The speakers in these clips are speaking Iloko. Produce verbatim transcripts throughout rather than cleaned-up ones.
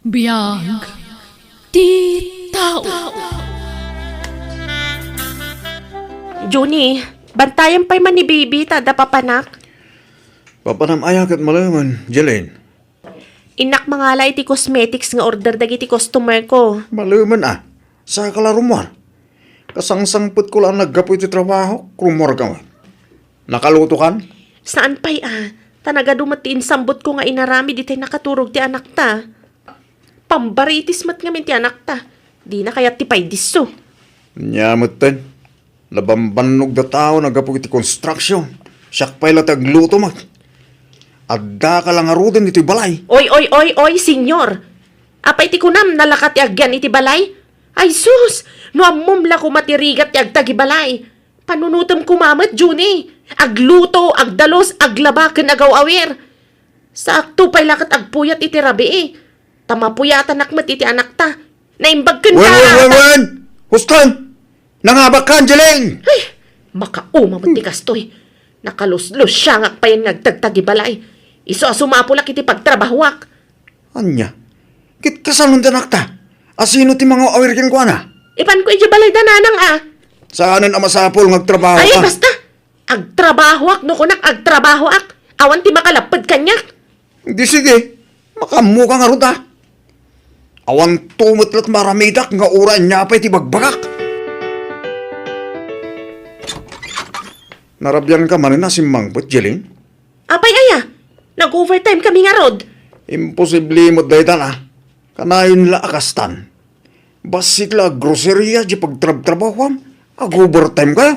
Biag ti tao. Junie, bantayan pay man ni baby ta adda papanak. Papanam aya ket malemen, Jeline? Innak mangala iti cosmetics nga order dagiti customer ko. Malemen a. Saka la rummuar. Kasangsangpetko la a naggapu iti trabaho, rummuarka met. Nakalutokan? Saan pay a. Ta nagadu met ti insambotko nga inaramid itay nakaturog ti anakta. Pambaritis met ngamin ti anakta. Dina kayat ti paydisso. Ania metten? Nabambannogda tao nga gapu iti construction. Siak pay la ti agluto met. Addaka la ngaruden iti balay. Oy, oy, oy, oy, senyor! Apay ti kunam, nalaka ti agyan iti balay? Ay sus! No ammom la koma ti rigat ti agtagibalay. Panunotem koma met, Junie. Agluto, agdalus, aglaba ken agaw-awir. Saakto pay la ket agpuyat iti rabii. Ta mapuyatanak met iti anakta. Naimbag ken Wen, wen, wen, wen! Huston! Nangabak ka, Angeline! Ay, makauma met ti kastoy. Nakaluslos siya nga agpayan nga agtagtagibalay. Isu a sumapulak iti pagtrabahoak. Ania? Ket kasano ti anakta? Asino ti mangaw-awir kenkuana? Ipanko idiay balayda, nanang a. Saanen a masapul nga agtrabaho Ay, ka? Basta! Agtrabahoak no kunak agtrabahoak. Awan ti makalapped kaniak. Di sige, makaammoka ngarud a. Awanto met la ti maaramidak nga uray ania pay ti ibagbagak. Narabianka manen a simmangpet, Jeline? Apay aya? Nag-overtime kami ngarud. Imposible met dayta a. Kanayon la a kastan. Bassit la a groceria diay pagtrabtrabahoam, ag-overtime kayo.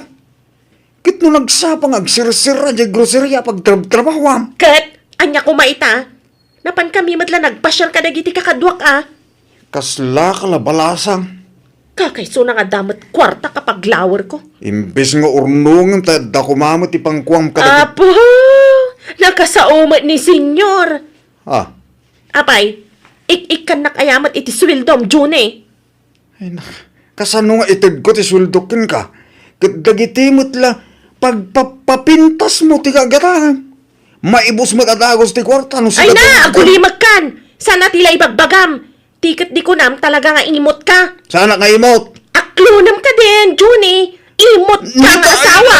Ket no nagsapa nga agsersera diay groceria a pagtrabtrabahoam. Ket ania koma ita? Napan kami met la nagpasiar kadagiti kakaduak a. Kasla ka la balasang. Kakaisuna nga adda met kuarta a paglawerko. Imbes nga urnongen ta adda koma met ti pankuam kadagiti Apo! Nakasao met ni Senyor. Ah. Apay, ik-ikkannak aya met iti sueldom, Junie? Ay, nak-, kasano nga itedko ti sueldok kenka? Ket dagiti met la pagpapapintasmo ti kagataem. Maibus met a dagus ti kuarta no Ay na, sigaton. Agulimekkan! Saan a ti la ibagbagam? Ti ket di kunam talaga nga imot ka. Saan a nga imot? Aklonem ka din, Junie. Imot ka nga asawa.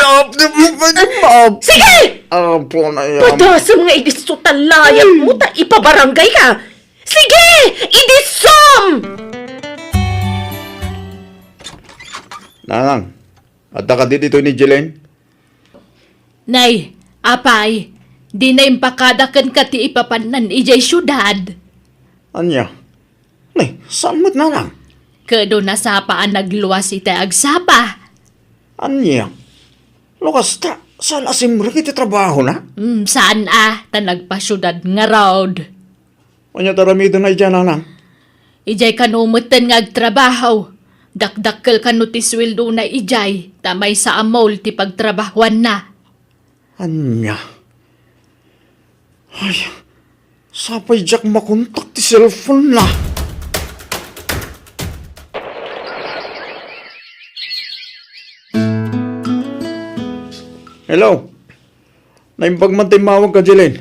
Sige! Apo na yan. Padasem nga idisso ta layat mo ta ipabarangay ka. Sige! Idissom! Nanang, adda kadi ditoy ni Jeline? Nay, apay, dina impakada kenka ti ipapannan idiay siudad? Ania? Nay, saan met, nanang? Ket no nasapa a nagluas itay agsapa. Ania? No kasta, saan a simrek iti trabahona? Mm, saan a, ta nagpasiudad ngarud. Ania ti aramidenna idiay, nanang? Idiay kano metten nga agtrabaho. Dakdakkel kano ti sueldona idiay, ta maysa a mall ti pagtrabahoanna. Ania? Ay, sapay diak makontak ti cellphone-na. Hello? Naimbag man ti immawagka, Jeline.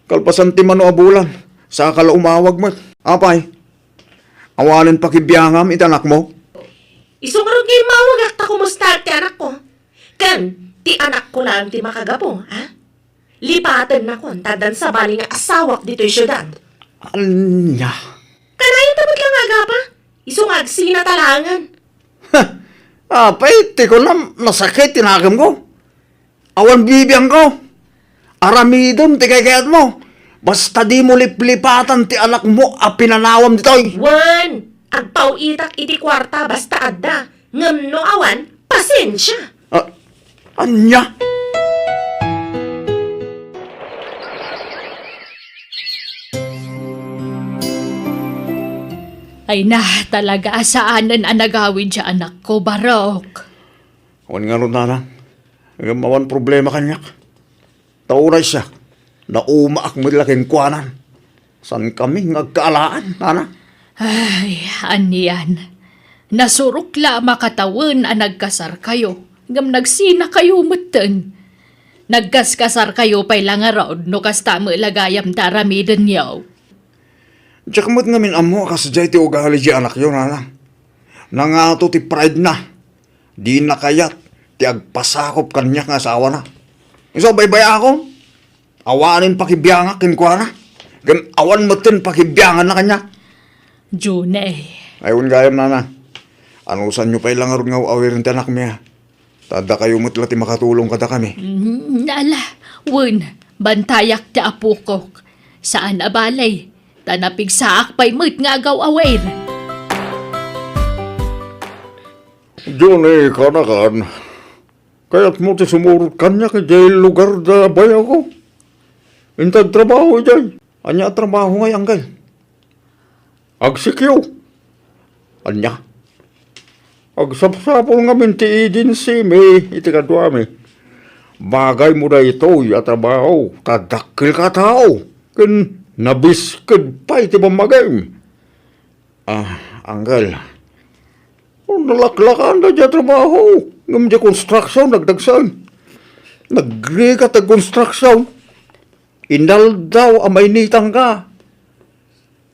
Kalpasan ti mano a bulan, saka la umawag met. Apay, awanen pakibiangam iti anakmo? Isu ngarud nga immawagak ta kumustaak ti anakko. Ken, ti anakko laeng ti makagapu, ha? Lipatennakon ta addan sabali nga asawak ditoy siudad. Ania? Kanayon ta met la nga agapa. Isu nga agsina ta laengen. Apay, ti kunam, nasakit ti nakemko. Awan bibiangko. Aramidem ti kaykayatmo. Basta dimo liplipatan ti anakmo a pinanawam ditoy. Wen, agpaw-itak iti kuarta basta adda. Ngem no awan, pasensia. Ah, ania? Ay na, talaga a saanen a nagawid ti anakko, Barok. Awan ngarud, nanang. Ngem awan problema kaniak. Ta uray siak, naumaak met la kenkuana. Saankami nga agkaalaan, nanang. Ay, anian. Nasurok la a makatawen a nagkasarkayo, ngem nagsinakayo metten. Nagkaskasarkayo pay la ngarud no kasta met la gayam ti aramidenyo. Diak met ngamin ammo a kasdiay ti ugali ti anakyo, nana. Nangato ti pride na. Dina kayat ti agpasakop kaniak nga asawana. Isu a baybayakom. Awanen pakibiangak kenkuana. Ken awan metten pakibianganna kaniak. Junay. Ay, wen gayam, nana. Anusanyo pay la ngarud nga aw-awiren ti anakmi, a? Ta dakayo met la ti makatulong kadakami. Mm, ala, wen, bantayak ti apokok. Saan a bale, ta napigsaak pay met nga agaw-awir. Johnny, kanakan, kayatmo ti sumurot kaniak idiay lugar da bayawko? Inted trabaho idiay. Ania a trabaho ngay, Angkel? Agsikyo. Ania? Agsapsapul ngamin ti agency mi iti kaduami. Bagaymo daytoy a trabaho, ta dakkelka a tao, ken nabisked pay ti pammagim. Ah, Angkel, nalaklakan da diay trabaho, ngem diay construction, nagdagsen. Nagrigat ti construction. Inaldaw a mainitanka.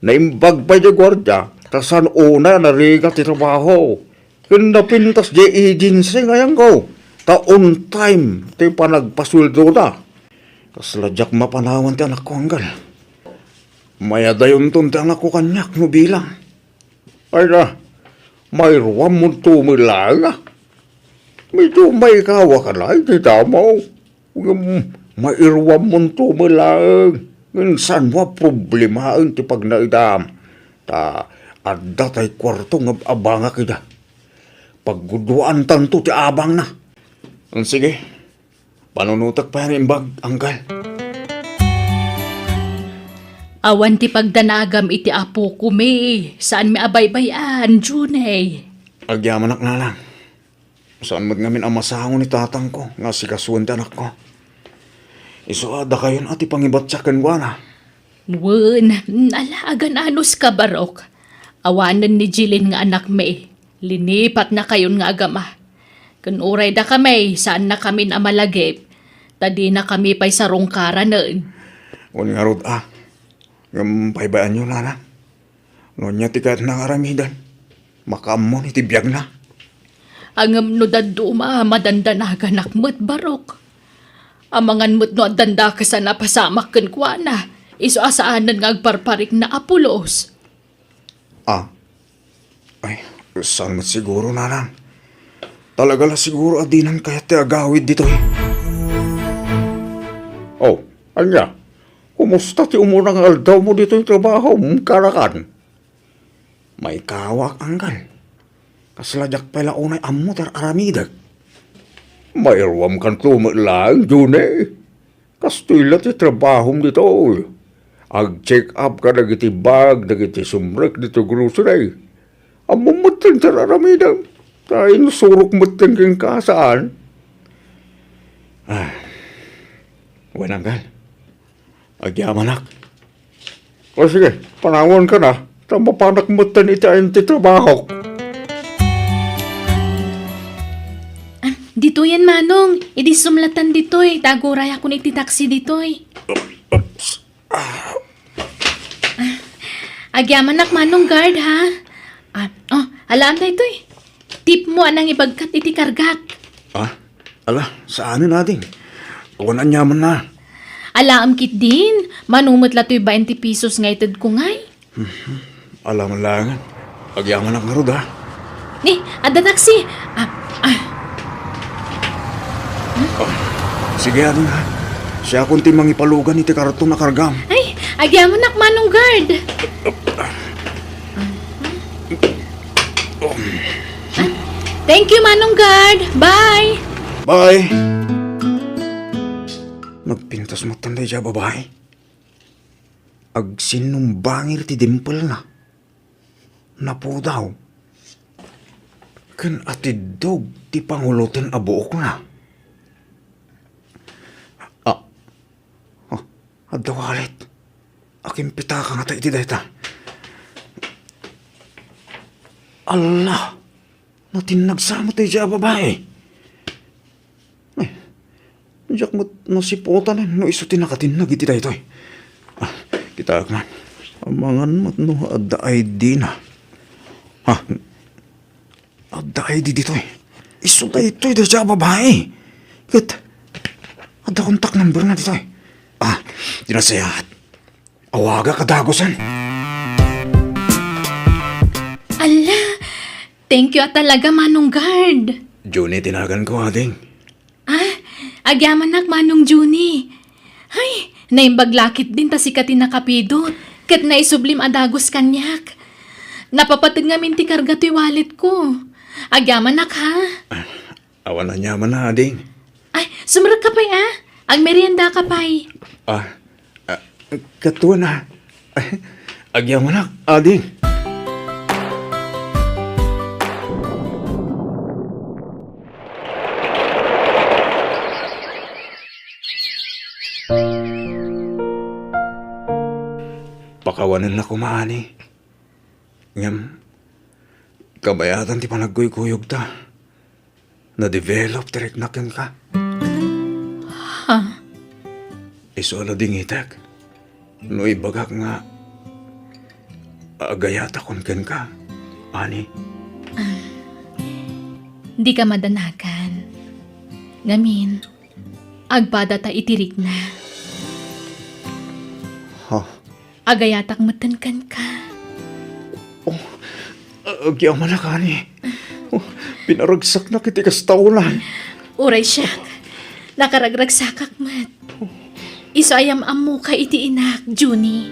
Naimbag pay diay guardia, ta saan unay a narigat ti trabaho. Ken napintas diay agency nga ayanko, ta on time ti panagpasueldoda. Kasla diak mapanawan ti anakko, Angkel. Mayadayonton ti anakko kaniak no bilang. Ay na, mairuammonto met laeng, a. Medyo maikawak a laeng ti damo. Ngem mairuammonto met laeng. Ngem saanmo a problemaen ti pagnaedam. Ta adda tay kuarto nga ab-abangak ida. Pagguduaantanto ti abangna. Sige, panunotek pay a naimbag, Angkel. Awan ti pagdanagam iti apokon, saanmi a baybay-an, Junay. Agyamanak, nanang. Saan met ngamin a masango ni tatangko nga asikasuen ti anakko. Isu a dakayon a ti pangibatiak kenkuana. Wen, ala, agan-anuska, Barok. Awanen ni Jilin nga anakmi. Linipatnakayon nga agama. Ken uray dakami, saannakamin a malagip, ta dinakami pay sarungkaranen. Wen ngarud a. Ngem paybayanyo, nanang. No ania ti kayatna nga aramiden, makaammon iti biagna. Ngem no dadduma, madandanaganak met, Barok. Amangan met no addan dakes a napasamak kenkuana, isu a saanen nga agparparikna a pulos. Ah. Ay, saan met siguro, nanang. Talaga la siguro a dinan kayat ti agawid ditoy. Oh, ania? Kumusta ti umuna nga aldawmo ditoy trabahom, kanakan? Maikawak, Angkel. Kasla diak pay la unay ammo ti ar-aramidek. Mairuamkanto met laeng, June. Kastoy la ti trabahom ditoy. Ag-check up kadagiti bag, dagiti sumrek ditoy grocery. Ammom metten ti ar-aramidem. Ta insurok metten kenka, saan? Ah. Wen, Angkel. Agyamanak. O sige, panawanka na, ta mapanak metten iti ayan ti trabahok. Ah, ditoyen, Manong. Idi sumlatan ditoy, ta agurayakon iti taksi ditoy. Oops. Ah. Ah, agyamanak, Manong Guard, ha? Ah, oh, alaam daytoy. Tipmo a nangibagkat iti kargak. Ah, ala, saanen, ading. Awan aniamanna. Alaam ketdin, mano met la toy bainte pesos nga itedko ngay. Mhm. Ala man laengen. Agyamanak ngarud, ha? Ni, adda taksi. Ah, ah. Ah, sige, ading, ha? Siakon ti mangipalugan iti karton a kargam. Ay, agyamanak, Manong Guard. Thank you, Manong Guard. Bye. Bye. Nagpintas met daydiay a babai. Agsinnumbangir ti dimpelna. Napudaw. Ken atiddog ti panguloten a buokna. Ah. Ah, adda wallet. Akin pitaka ngata iti dayta. Allah! Natinnag sa met daydiay a babai. Ay, diak met nasiputan no isu ti nakatinnag iti daytoy. Ah, kitaek man. Amangan met no adda I D na. Ha? Adda I D ditoy. Isu daytoy daydiay a babai. Ket adda contact number na ditoy. Ah, di nasayaat. Awagak a dagusen. Ala, thank you a talaga, Manong Guard. Junie ti naganko, ading. Ah, agyamanak, Manong Junie. Hay, naimbag la ketdin ta sika ti nakapidot, ket naisublim a dagus kaniak. Napapateg ngamin ti karga toy walletko. Agyamanak, ha? Ah, awan aniamanna, ading. Ay, sumrekka pay, a. Agmeriendaka pay. Ah, ah, katuan, a. Agyamanak, ading. Pakawanennak koma, ani. Ngem, kabayatan ti panagkuykuyogta. Na-develop ti riknak kenka. Ha? Isu a ladingitek no ibagak nga agayatakon kenka, ani. Dika madanagan. Ngamin, agpadata iti rikna. Ha? Agayatak metten kenka. Oh, agyamanak, ani. Oh, pinaragsaknak iti kasta unay. Uray siak, nakaragragsakak met. Isu a yam-ammoka iti inak, Junie.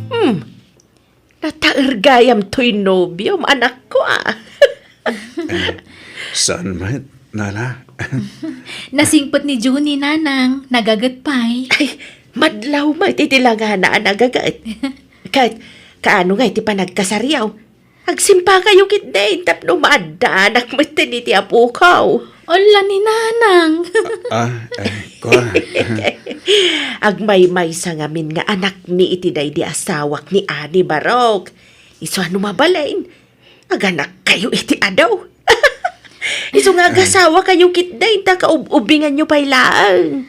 Hmm, nataer gayam toy nobiom, anakko, a. Eh, saan met, nana? Nasingpet ni Junie, nanang, nagaget pay. Ay, madlaw met iti langana a nagaget. Ket, kaano nga iti panagkasariyo? Agsimpakayo ketdin tapno maaddaanak metten iti apoko. Ala ni nanang. Ah, eh, kua. Agmaymaysa ngamin nga anakmi iti daydi asawak ni Ani Barok. Isu a no mabalin, aganakkayo iti adu. Isu nga agasawakayo ketdin ta kaub-ubinganyo pay laeng.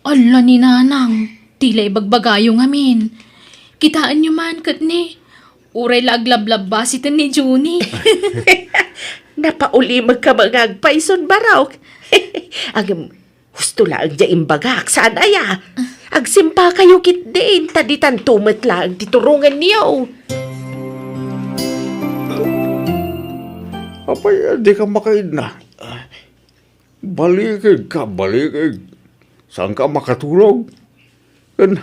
Ala ni nanang, ti la ibagbagayo ngamin. Kitaenyo man ket ni, uray la aglablabasiten ni Junie. Napaulimekka nga agpayson, Barok. Ngem, husto laeng diay imbagak, saan aya? Agsimpakayo ketdin, ta ditanto met laeng ti turongenyo. Apay, dika makaidna? Balikigka, balikig. Saanka a makatulog? Ken,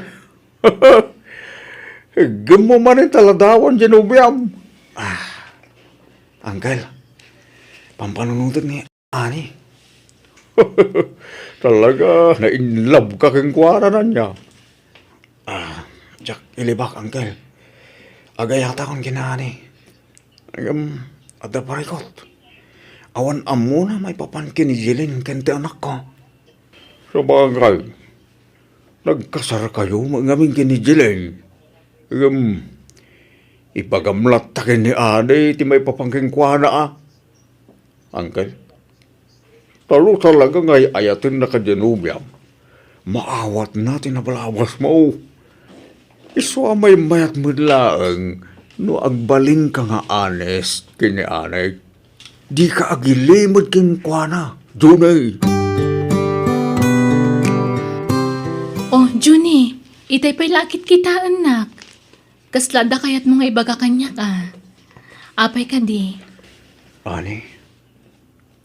iggemmo manen ta ladawan diay nobiam. Ah, Uncle, pampanunotek ni Ani. Talaga, na-in love ka kenkuana, ania? Ah, diak ilibak, Uncle. Agayatakon ken ni Ani. Ngem, adda parikut. Awan ammona maipapan ken ni Jeline ken ti anakko. Sabagay, nagkasarkayo met ngamin ken ni Jeline. Ngem, ibagam latta ken ni Ani ti maipapan kenkuana, a. Uncle, ta no talaga nga ay-ayatenna kadi a nobiam, maawatna ti nabalabasmo. Isu a maymayat met laeng no agbalinka nga honest ken ni Ani. Dika agilimed kenkuana, Junie. Oh, Junie, itay pay la a kitkitaennak. Kasla adda kayatmo nga ibaga kaniak, a? Apay kadi? Ani?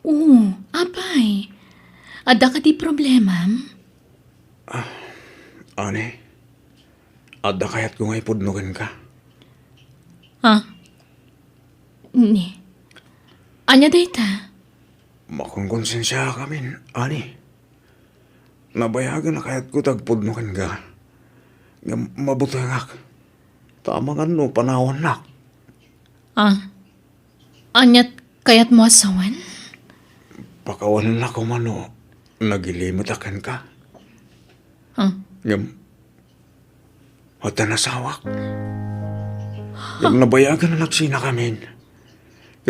Oo, apay. Adda kadi problemam? Ah, Ani, adda kayatko nga ipudno kenka. Ha? Ni? Ania dayta? Makonkonsensiaak amin, Ani. Nabayagen a kayatko ti agpudno kenka. Ngem mabutengak. Ta amangan no panawannak. Ah, aniat kayatmo a sawen? Pakawanennak koma no nagilimetak kenka. Ah. Ngem, adda nasawak. Ngem nabayagen a nagsinakamin.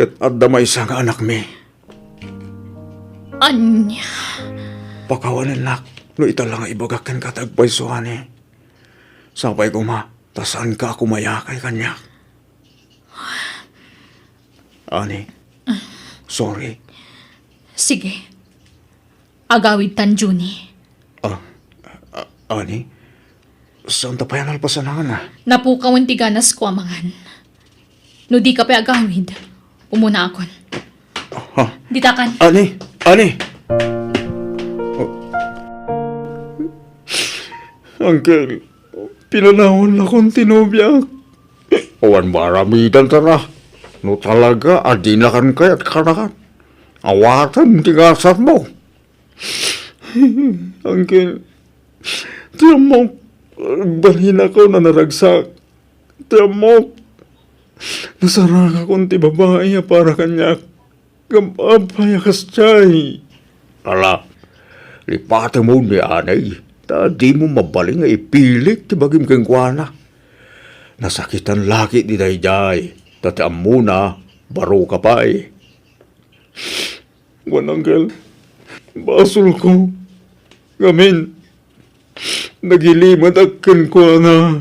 Ket adda maysa nga anakmi. Ania? Pakawanennak no ita la nga ibagak kenka ti agpayso, Ani. Sapay koma ta saanka a kumayakay kaniak. Ani, sorry. Sige. Agawidtan, Junie. Ah, ah, Ani, saanta pay a nalpasan, Ana? Napukawen ti ganasko a mangan. No dika pay agawid, umunaakon. Ha? Ditakan. Ani, Ani! Oh. Uncle, pinanawannakon ti nobiak. Awan maaramidanta. No talaga a dinakan kayat kanakan, awatem ti gasatmo. Uncle, ti ammok, agbalinakon a naragsak. Ti ammok, nasarangakon ti babai a para kaniak. Ngem apay a kasdiay? Ala, lipatemon ni Ani, ta dimo mabalin nga ipilik ti bagim kenkuana. Nasakitan la ketdi daydiay, ta ti ammona, baroka pay. Wen, Uncle, basolko. Ngamin, nagilimedak kenkuana.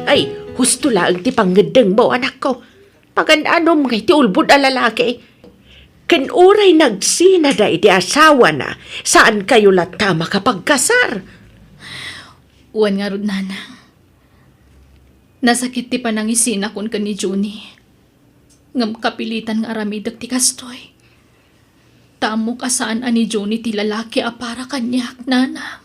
Ay, husto laeng ti pangngeddengmo, anakko. Pagan-anom ngay ti ulbod a lalaki. Ken uray nagsinada iti asawana, saankayo latta a makapagkasar. Wen ngarud, Nanang. Nasakit ti panangisinakon ken ni Junie. Ngem kapilitan nga aramidek ti kastoy. Ta ammok a saan a ni Junie ti lalaki a para kaniak, Nanang.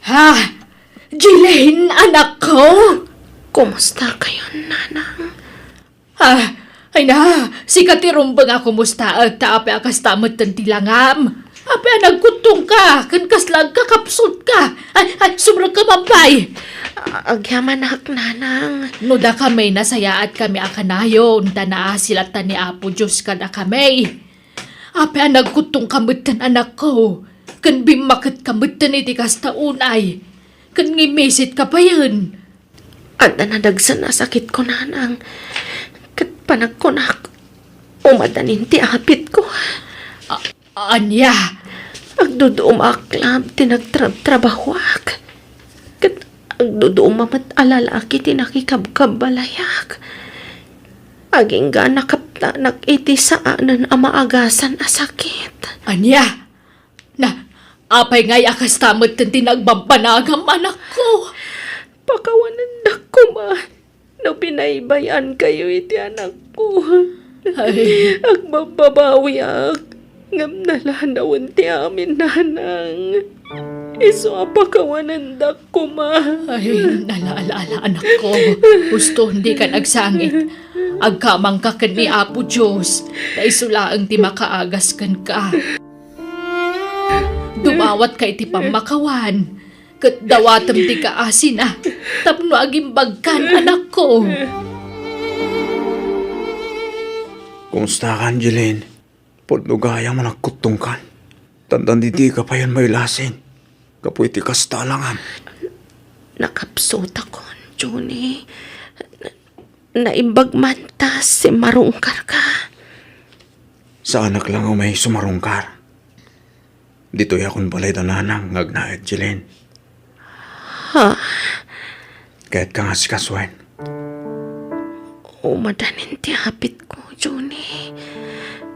Ha? Jilin, anakko? Kumusta kayon, Nanang? Ah, ay na, sika ti rumbeng a kumustaek ta apay a kasta metten ti langam. Apay a nagkuttongka, ken kasla agkakapsutka. Ay, ay, sumrekka, Mampay. A-, agyamanak, Nanang. No dakami, nasayaatkami a kanayon, ta naasi latta ni Apo Dios kadakami. Apay a nagkuttongka metten, anakko, ken bimmaketka metten iti kasta unay, ken ngimisitka payen. Adda nadagsen a sakitko, Nanang. Ket panagkunak, umadanin ti apitko. A-, ania? Agdudumaak laeng ti nagtrabtrabahoak. Ket agduduma met a lalaki ti nakikabkabbalayak. Agingga nakaptanak iti saanen a maagasan a sakit. Ania? Na, apay ngay a kasta met ti nagbambanagam, anakko? Pakawanendak koma no binaybay-ankayo iti anakko. Ay. Agbabbabawiak, ngem nalanawen ti amin, Nanang. Isu a pakawanendak koma. Ay, nalaala, anakko. Husto, dika agsangit. Agkamangka ken ni Apo Dios, ta isu laeng ti makaagas kenka. Dumawatka iti pammakawan, ket dawatem ti kaasina tapno agimbagkan, anakko. Kumustakan, Jilin? Pudno gayam a nagkuttongkan. Tantan didika payen mailasin gapu iti kasta a langam. Nakapsutakon, Junie. Naimbag man ta simmarungkarka. Saanak la nga umay sumarungkar. Ditoyakon balay da Nanang nga agnaed, Jilin. Ha? Kayatka nga asikasuen? Umadanin ti apitko, Junie.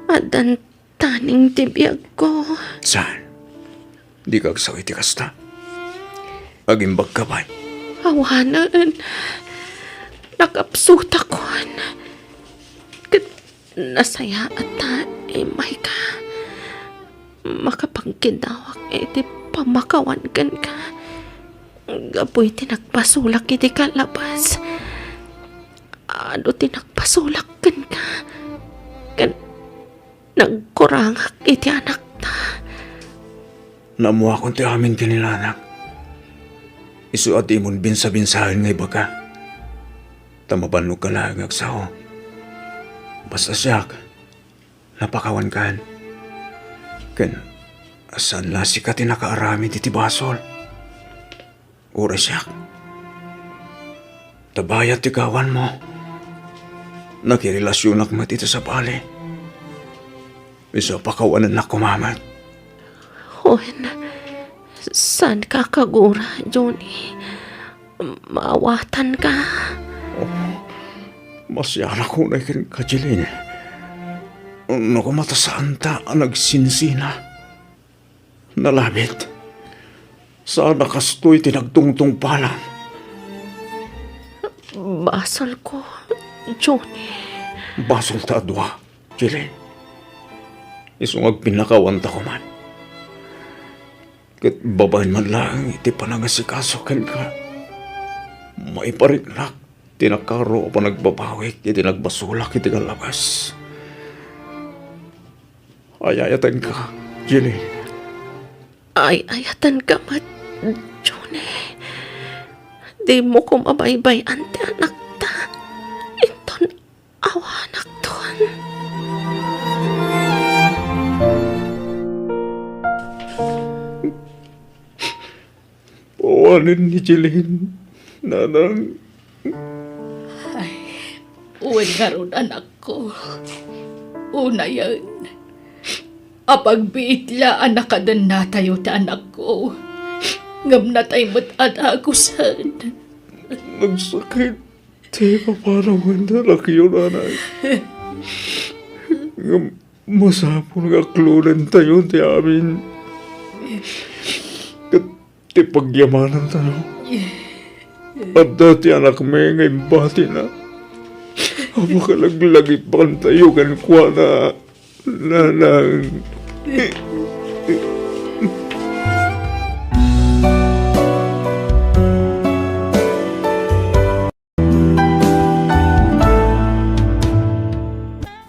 Addan Taning ti biagko. Saan? Dika agsao iti kasta? Agimbagka pay? Awanen. Nakapsutakon. Ket nasayaat ta immayka. Makapangkidawak iti pammakawan kenka. Gapu iti nagpasolak iti kalabas. Adu ti nagpasolak kenka. Ken Nagkurangak iti anakta. Naammoakon ti amin ken ni Nanang. Isu a dimon binsa-binsaen nga ibaga. Ta mabannogka laeng nga agsao. Basta siak, napakawankan. Ken saan la sika ti nakaaramid iti basol. Uray siak. Ta bayat ti gawanmo. Nakirelasionak met iti sabali. Isu a pakawanennak koma met. Wen, saanka a kagura, Johnny. Maawatanka. Oh, masianak unay kenka, Jeline. No koma ta saanta a nagsinsina. Nalabit. Saan a kastoy ti nagtungtungpalan. Basolko, Johnny. Basol ta a dua, Jeline. Isu nga agpinnakawanta koman. Ket babaen man laeng iti panangasikaso kenka, maipariknak ti nakaro a panagbabawik iti nagbasolak iti kallabas. Ay-ayatenka, Jeline. Ay-ayatenka met, Johnny. Dimo koma baybay-an ti anakta. Inton awanakton. Pawanen ni Jeline, nanang. Ay, wen ngarud, anakko. Unayen, apagbiit la a nakadennatayo ti anakko. Ngem natay met a dagusen. Nagsakit ti ipapanawen ti anakyo, nanang. Ngem masapul nga aklonentayo ti amin. Ket ti pagyamanentayo, adda ti anakmi nga imbatina a makalaglagipantayo kenkuana, nanang.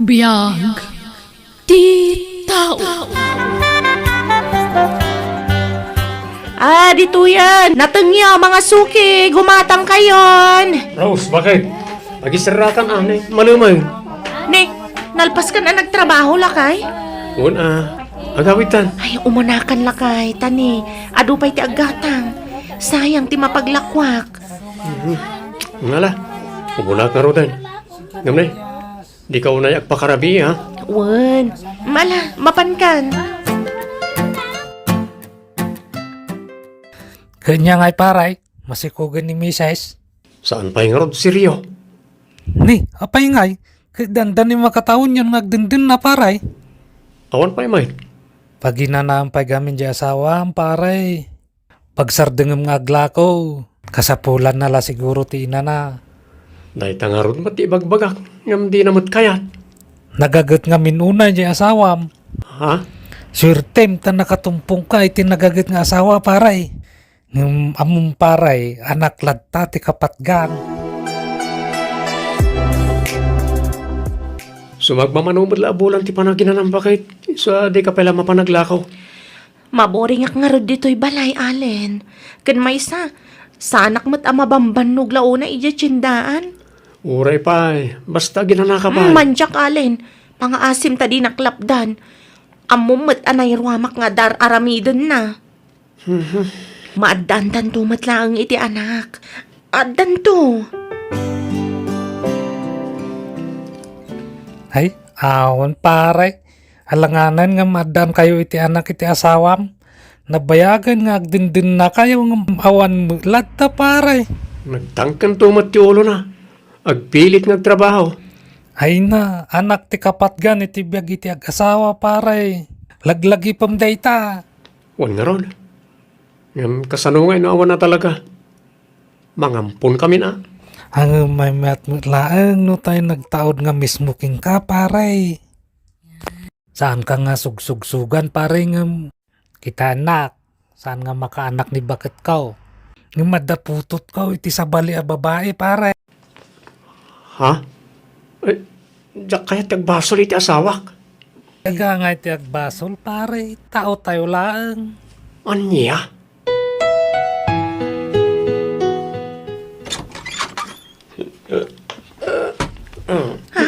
Biag ti tao. Ah, ditoyen. Natengyo, mga suki, gumatangkayon. Rose, bakit? Agiserakan, ah, ne, malumaw. Ne, nalpaskan a nagtrabaho, lakay? Wen, ah, agawidtan. Ay, umunakan, lakay, ta ne, adu pay ti aggatang. Sayang ti mapaglakuak. Mhm. Ngala, umunak ngaruden. Ngem ne, dika unay agpakarabii, ha? Wen. Ala, mapankan. Ket ania ngay, pare, masikugen ni Misis? Saan pay ngarud, seryo? Ne, apay ngay, ket dandani makataonyon nga agdendenna, pare. Awan pay met. Paginanaem pay gamin diay asawam, pare. Pagsardengem nga aglako, kasapulanna la siguro ti inana. Dayta ngarud met ti ibagbagak, ngem dina met kayat. Nagaget ngamin unay diay asawam. Ha? Suertem ta nakatumpongka iti nagaget nga asawa, pare. Ngem ammom, pare, anak latta ti kapatgan. Sumagmamano met la a bulan ti panaginanam, baket, isu a dika pay la mapan aglako. Maboringak ngarud ditoy balay, Allen. Ken maysa, saanak met a mabambannog la unay idiay tiendaan. Uray pay, basta aginanaka pay. Mm, mandiak, Allen. Pangaasim ta dinak lapdan. Ammom met a nairuamak nga adda ar-aramidenna. Mhm. Maaddaantanto met laeng iti anak. Addanto. Ay, awan, pare. Alanganan nga maaddaankayo iti anak iti asawam. Nabayagen nga agdendennakayo ngem awan met latta, pare. Nagtangkento met ti ulona. Agpilit nga agtrabaho. Ay na, anak ti kapatgan iti biag iti ag-asawa, pare. Laglagipem dayta. Wen ngarud. Ngem kasano ngay no awan a talaga? Mangamponkamin a. Ngem maymayat met laeng no tay nagtaud nga mismo kenka, pare. Saanka nga sugsugsugan, pare, ngem kitaennak, saan nga makaanak ni baketko. Ngem adda putotko iti sabali a babai, pare. Ha? Eh, diak kayat ti agbasol iti asawak. Aga nga iti agbasol, pare, taotayo laeng. Ania? Ha?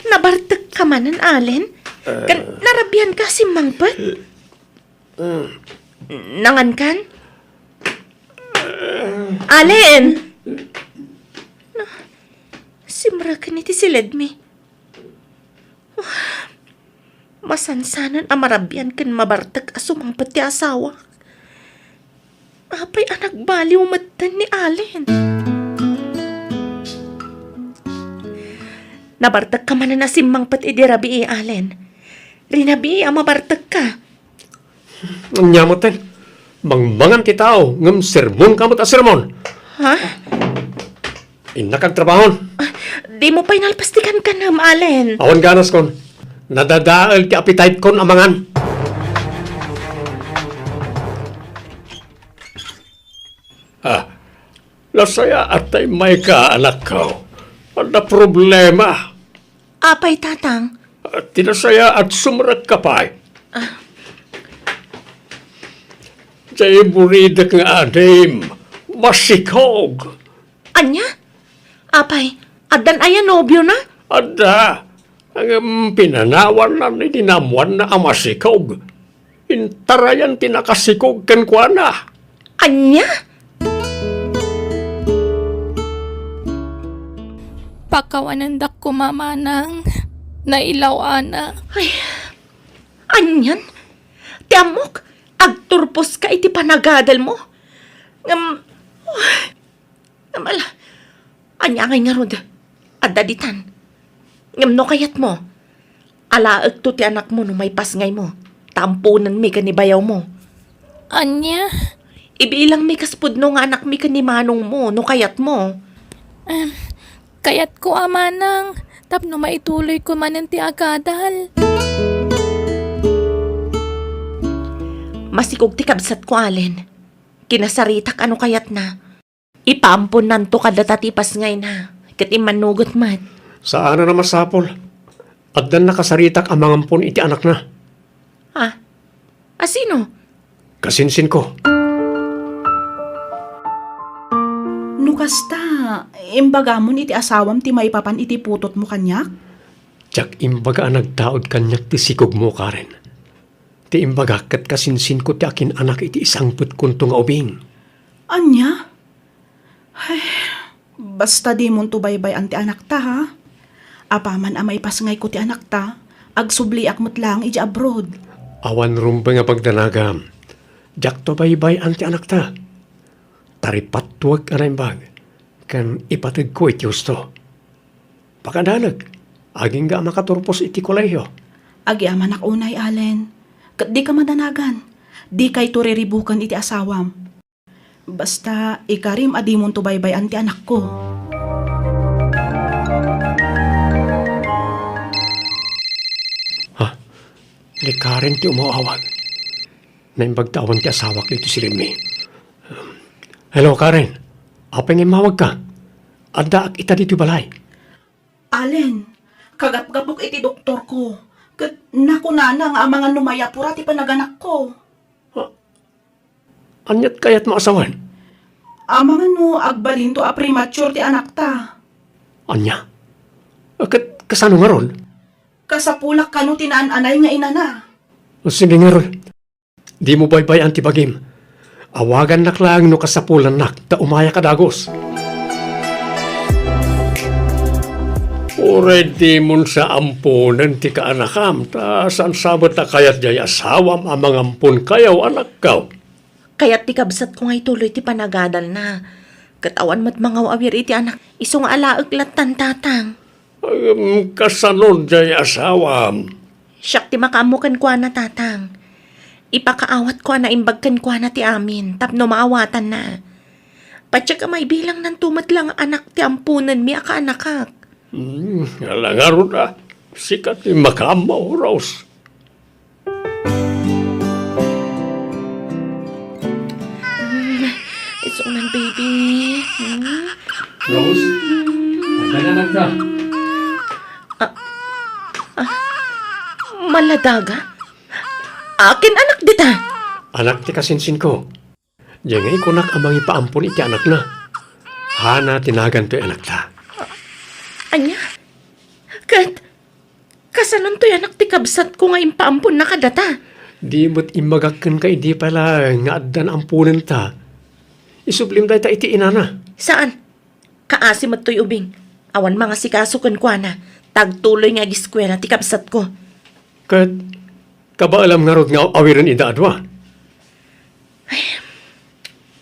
Nabartekka manen, Allen? Ken narabianka a simmangpet? Nangankan? Allen! Na, Simreken iti siledmi. Masansanan a marabian ken mabartek a sumangpet ti asawak. Apay a nagbaliw metten ni Allen? Nabartekka manen a simmangpet idi rabii, Allen. Rinabii a mabartekka. Ania metten? Mangmangan ti tao, ngem sermonka met a sermon. Ha? Innak agtrabahon. Ah, dimo pay nalpas ti kankanem, Allen. Awan ganaskon. Nadadael ti appetite-kon a mangan. Ah, nasayaat ta immayka, anakko. Adda problema. Apay, Tatang? Ah, ti nasayaat, sumrekka pay. Ah. Diay buridek nga adim, masikog. Ania? Apay, addan aya nobiona? Adda. Ngem pinanawanna idi naammoanna a masikog. Intarayan ti nakasikog kenkuana. Ania? Pakawanendak koma, manang. Nailaw-ana. Ay, anian? Ti ammok, agturposka iti panagadalmo. Ngem, Ngem ala, ania ngay ngarud? Adda ditan. Ngem no kayatmo, alaekto ti anakmo no maipasngaymo, ta amponenmi ken ni bayawmo. Ania? Ibilangmi kas pudno nga anakmi ken ni manongmo, no kayatmo. Em, kayatko a manang, tapno maituloyko manen ti agadal. Masikog ti kabsatko, Allen. Kinasaritak a no kayatna. Ipaamponnanto kadata ti ipasngayna, ket immannugot met. Saanen a masapul. Addan nakasaritak a mangampon iti anakna. Ah, a sino? Kasinsinko. No kasta, imbagamon iti asawam ti maipapan iti putotmo kaniak? Diak imbaga a nagtaud kaniak ti sikogmo, Karen. Ti imbagak ket kasinsinko ti akin-anak iti isangpetkonto nga ubing. Ania? Ay, basta dimonto baybay-an ti anakta, ha? Apaman a maipasngayko ti anakta, agsubliak met laeng idiay abroad. Awan rumbeng a pagdanagam. Diakto baybay-an ti anakta. Taripattuek a naimbag, ken ipategko iti husto. Pakadanek, agingga a makaturpos iti kolehio. Agyamanak unay, Allen. Ket dika madanagan. Dikayto riribuken iti asawam. Basta, ikarim a dimonto baybay-an ti anakko. Ha? Ni Karen ti umawawag. Naimbag ta awan ti asawak ditoy siledmi. Hello, Karen. Apay nga immawagka? Addaak ita ditoy balay. Allen, kagapgapok iti doktorko, ket nakunana nga amangan no mayapura ti panaganakko. Ha? Aniat kayatmo a sawen? Amangan no agbalinto a premature ti anakta. Ania? Ket kasano ngarud? Kasapulak kano ti naan-anay nga inana. Sige ngarud. Dimo baybay-an ti bagim. Awagannak laeng no kasapulannak, ta umayak a dagus. Uray dimon sa amponen ti kaanakam, ta saan sa met a kayat diay asawam a mangamponkayo, anakko. Kayat ti kabsatko nga ituloy ti panagadalna. Ket awan met mangaw-awir iti anak, isu nga alaek lattan, Tatang. Ngem kasano diay asawam? Siak ti makaammo kenkuana, Tatang. Ipakaawatko a naimbag kenkuana ti amin tapno maawatanna. Patiek a maibilangnanto met la nga anak ti amponenmi a kaanakak. Hmm, ala ngarud a. Sika ti makaammo, Rose. Mm, it's all on, baby. Mm. Rose, agdananagka. Ah, ah, maladaga? Akin anak dita? Anak ti kasinsinko. Diay nga ikunak a mangipaampon iti anakna. Hana ti nagan toy anakta. Ania? Ket, kasanontoy anak ti kabsatko nga impaamponna kadata? Di met imbagak kenka idi pay laeng nga addan amponenta. Isublim dayta iti inana. Saan? Kaasi met toy ubing. Awan mangasikaso kenkuana, ta agtuloy nga ageskuela ti kabsatko. Ket kabaelam ngarud nga awiren ida a dua?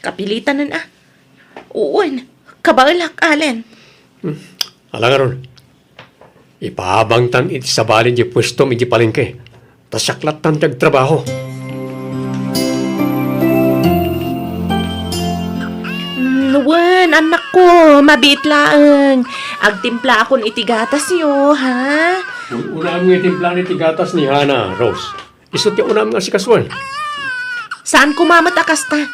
Kapilitanen a. Wen, kabaelak, Allen. Hmm. Ala ngarud, ipaabangtan iti sabali ti puestom iti palengke. Ta siak lattan ti agtrabaho. Mm, wen, annakko, mabiit laeng. Agtimplaakon iti gatasyo, ha? Unam nga itimplaam iti gatas ni Hana, Rose. Isu ti unam nga asikasuan. Saan koma met a kasta.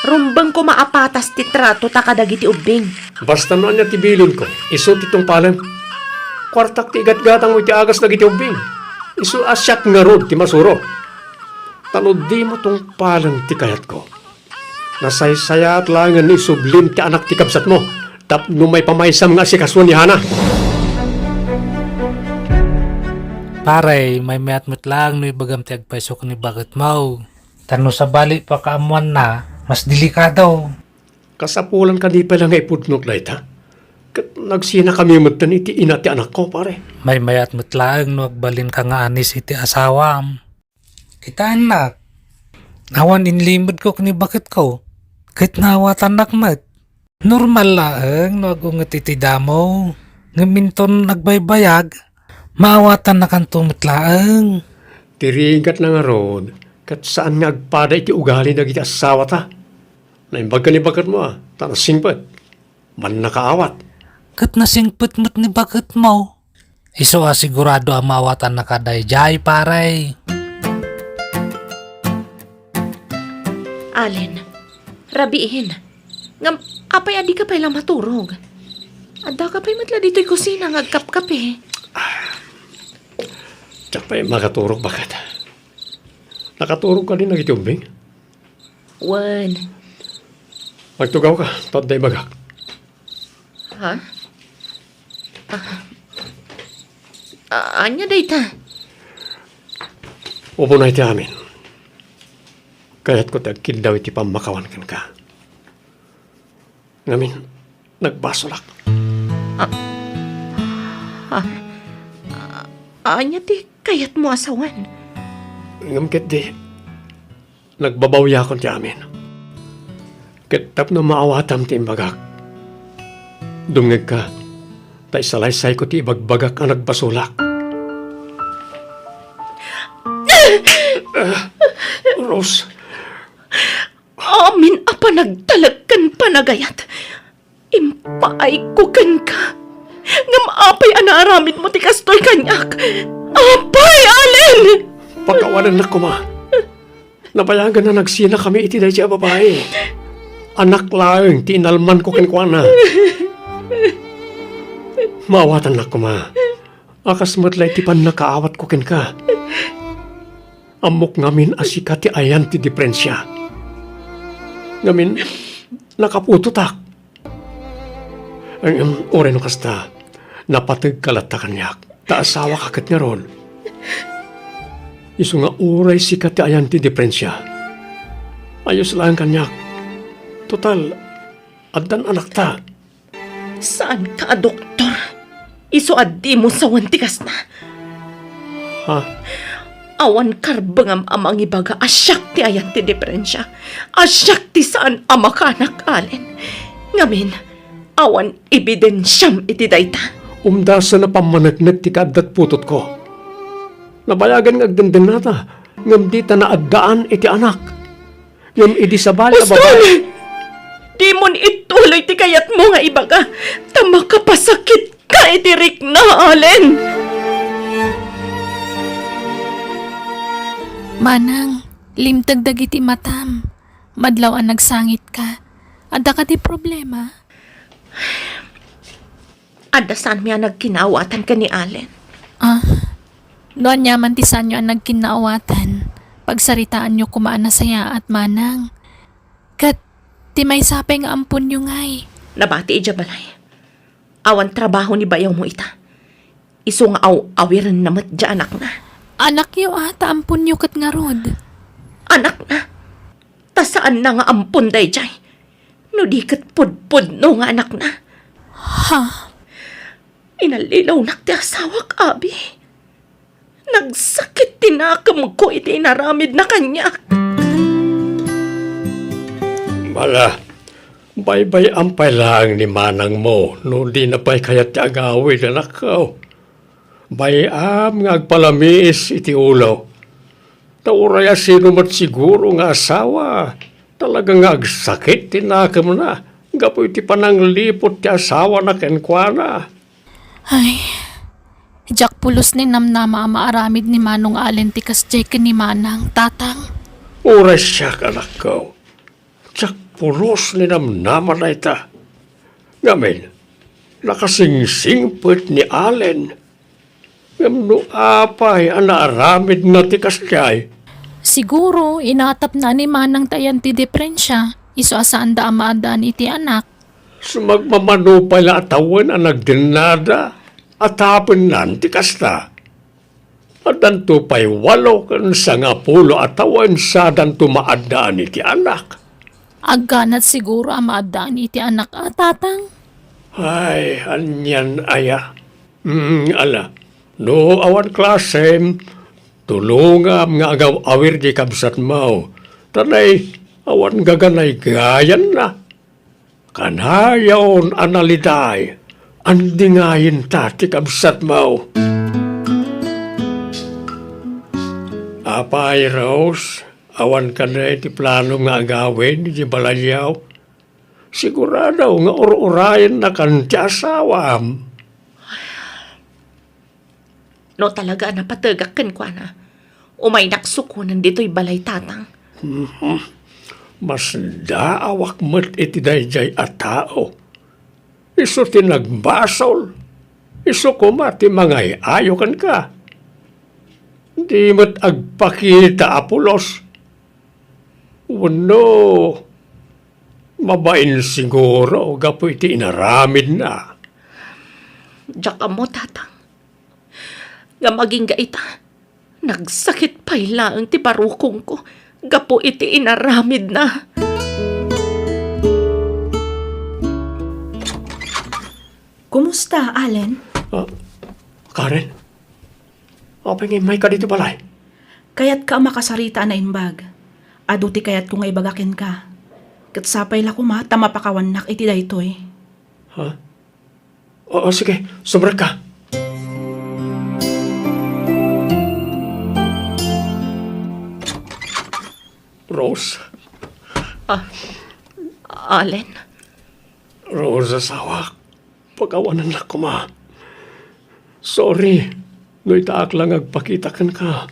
Rumbeng koma a patas ti trato ta kadagiti ubbing. Basta no ania ti bilinko, isu ti tungpalem. Kuartak ti igatgatangmo iti agas dagiti ubbing. Isu a siak ngarud ti masuro. Ta no dimo tungpalen ti kayatko, nasaysayaat laengen no isublim ti anak ti kabsatmo tapno maipamaysam nga asikasuan ni Hana. Pare, maymayat met laeng no ibagam ti agpayso ken ni baketmo. Ta no sabali pakaammoanna, mas delikado. Kasapulan kadi pay la nga ipudnot dayta? Ket nagsinakami metten iti ina ti anakko, pare. Maymayat met laeng no agbalinka nga anis iti asawam. Kitaennak, awan inlimedko ken ni baketko, ket naawatannak met. Normal laeng no agunget iti damo, ngem inton agbaybayag, maawatannakanto met laeng. Ti rigatna ngarud, ket saan nga agpada iti ugali dagiti assawata. Naimbag ken ni baketmo a, ta nasingpet. Mannakaawat. Ket nasingpet met ni baketmo. Isu a sigurado a maawatannaka daydiay, pare. Allen, rabiin. Ngem, apay a dika pay la maturog? Addaka pay met la ditoy kusina nga agkapkape. Diak pay makaturog, baket. Nakaturog kadi dagiti ubbing? Wen. Agtugawka, ta adda ibagak. Ha? Ah. A-, ania dayta? Umunay ti amin. Kayatko ti agkiddaw iti pammakawan kenka. Ngamin, nagbasolak. Ah, ah, ah, ania ti kayatmo a sawen? Ngem ketdi, nagbabawiakon ti amin. Ket tapno maawatam ti imbagak, dumngegka, ta isalaysayko ti ibagbagak a nagbasolak. Ah, Rose. Amin a panagtalek ken panagayat, impaayko kenka. Ngem apay a naaramidmo ti kastoy kaniak? Apay, Allen! Pakawanennak koma. Nabayagen a nagsinakami iti daydiay a babai. Anak laeng ti inalmanko kenkuana. Maawatannak koma a kas met la iti pannakaawatko kenka. Ammok ngamin a sika ti ayan ti diferensia. Ngamin, nakaputotak. Ngem, uray no kasta, napategka latta kaniak, ta asawaka ket ngarud. Isu nga uray sika ti ayan ti diferensia. Ayos laeng kaniak. Total, addan anakta. Saanka a doktor. Isu a dimo sawen ti kasta. Ha? Awan karbengam a mangibaga a siak ti ayan ti diferensia, a siak ti saan a makaanak, Allen. Ngamin, awan ebidensiam iti dayta. Umdasen a pammaneknek ti kaaddat putotko. Nabayagen nga agdendennata, ngem dita naaddaan iti anak. Ngem idi sabali a babae. Dimon ituloy ti kayatmo nga ibaga, ta makapasakitka iti rikna, Allen. Manang, limteg dagiti matam. Madlaw a nagsangitka. Adda kadi problema? Adda saanmi a nagkinaawatan ken ni Allen. Ah, no aniaman ti saanyo a nagkinaawatan, pagsaritaanyo koma a nasayaat, manang. Ket ti maysa pay nga amponyo ngay. Nabati idiay balay. Awan trabaho ni bayawmo ita. Isu nga aw-awirenna met diay anakna. Anakyo a, ta amponyo ket ngarud. Anakna? Ta saanna nga ampon daydiay. No di ket pudpudno nga anakna. Ha? Inallilawnak ti asawak, abi. Nagsakit ti nakemko iti inaramidna kaniak. Bala, baybay-am pay laeng ni manangmo no dina pay kayat ti agawid, anakko. Bay-am nga agpalamiis iti ulo. Ta uray a sino met siguro nga asawa, talaga nga agsakit ti nakemna gapu iti panangliput ti asawana kenkuana. Ay, diak pulos ni namnama a maaramid ni Manong Allen ti kasdiay ken ni Manang, Tatang. Uray siak, anakko. Diak pulos ni namnama dayta. Ngamin, nakasingsingpet ni Allen. Ngem no apay a naaramidna ti kasdiay? Siguro, inatapna ni Manang ti ayan ti diperensia, isu a saanda a maaddaan iti anak. Sumagmamano pay la a tawen a nagdennada a tapennan ti kasta. Addanto pay walo ken sangapulo a tawen sadanto maaddaan iti anak. Agganat siguro a maaddaan iti anak a, Tatang? Ay, anian aya? Mm, ala, no awan klasem, tulongam nga agaw-awir di kabsatmo. Ta nay, awan gaganaygayanna. Kanayon a naliday, andingayenta ti kabsatmo. Apay, Rose, awan kadi ti plano nga agawid iti balayyo? Sigurado nga ur-urayennakan ti asawam. No talaga a napategak kenkuana, umaynak sukonen ditoy balay, Tatang. Mhm. Masdaawak met iti daydiay a tao. Isu ti nagbasol. Isu koma ti mangay-ayo kenka. Di met agpakita a pulos. Wenno, mabain siguro gapu iti inaramidna. Diak ammo, Tatang. Ngem agingga ita, nagsakit pay laeng ti barukongko gapu iti inaramidna. Kumusta, Allen? Ah, Karen? Apay nga immayka ditoy balay? Kayatka a makasarita a naimbag. Adu ti kayatko nga ibaga kenka. Ket sapay la koma ta mapakawannak iti daytoy. Ha? Oo, sige. Sumrekka. Rose. Ah, Allen? Rose, asawak. Pakawanennak koma. Sorry, no itaak la nga agpakita kenka.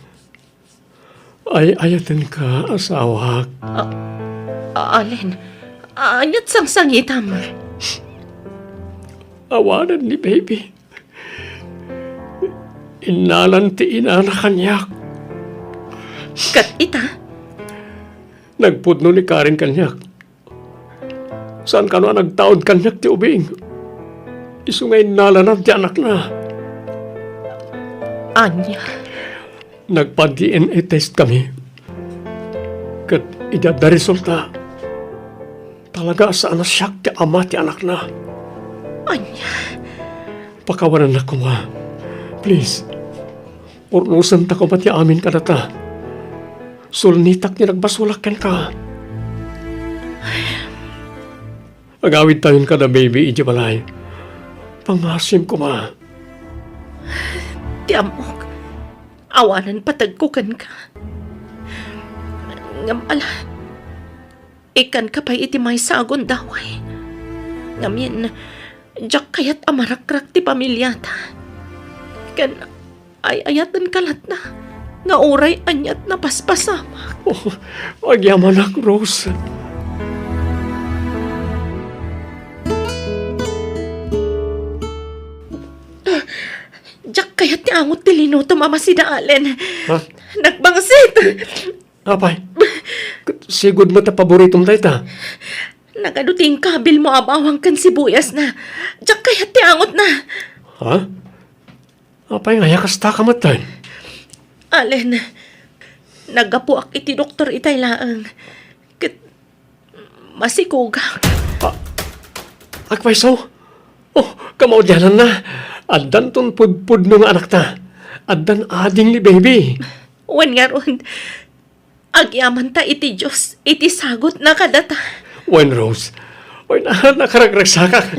Ay-ayatenka, asawak. Ah, Allen, ania't sangsangitam? Awanen ni baby. Innalan ti inana kaniak. Ket ita? Nagpudno ni Karen kaniak. Saan kano a nagtaud kaniak ti ubing. Isu nga innalanan ti anakna. Ania? Nagpa-D N A test kami. Ket idi adda resulta, talaga a saan a siak ti ama ti anakna. Ania? Pakawanennak koma. Please. Urnosenta koma ti amin kadata. Sulnitak ti nagbasolak kenka. Agawidtayon kada baby iti balay. Pangasim koma. Ti ammok, awanen pategko kenka. Ngem ala, ikkanka pay iti maysa a gundaway. Ngamin, diak kayat a marakrak ti pamiliata. Ken ay-ayatenka latta nga uray aniat napaspasamak. Oh, agyamanak, Rose. Diak kayat ti angot ti linutom a masida, Allen. Ha? Nagbangsit! Apay, sigud met a paboritom dayta. Nagadu ti inkabilmo a bawang ken sibuyasna. Diak kayat ti angotna. Ha? Apay nga aya kasta ka met, Tay? Allen, naggapuak iti doktor itay laeng. Ket masikogak. Ah, agpayso? Oh, kamaudiananna. Addanton pudpudno nga anakta. Addan ading ni baby. Wen ngarud, agyamanta iti Dios iti sagutna kadata. Wen, Rose. Oy, na, nakaragragsakak.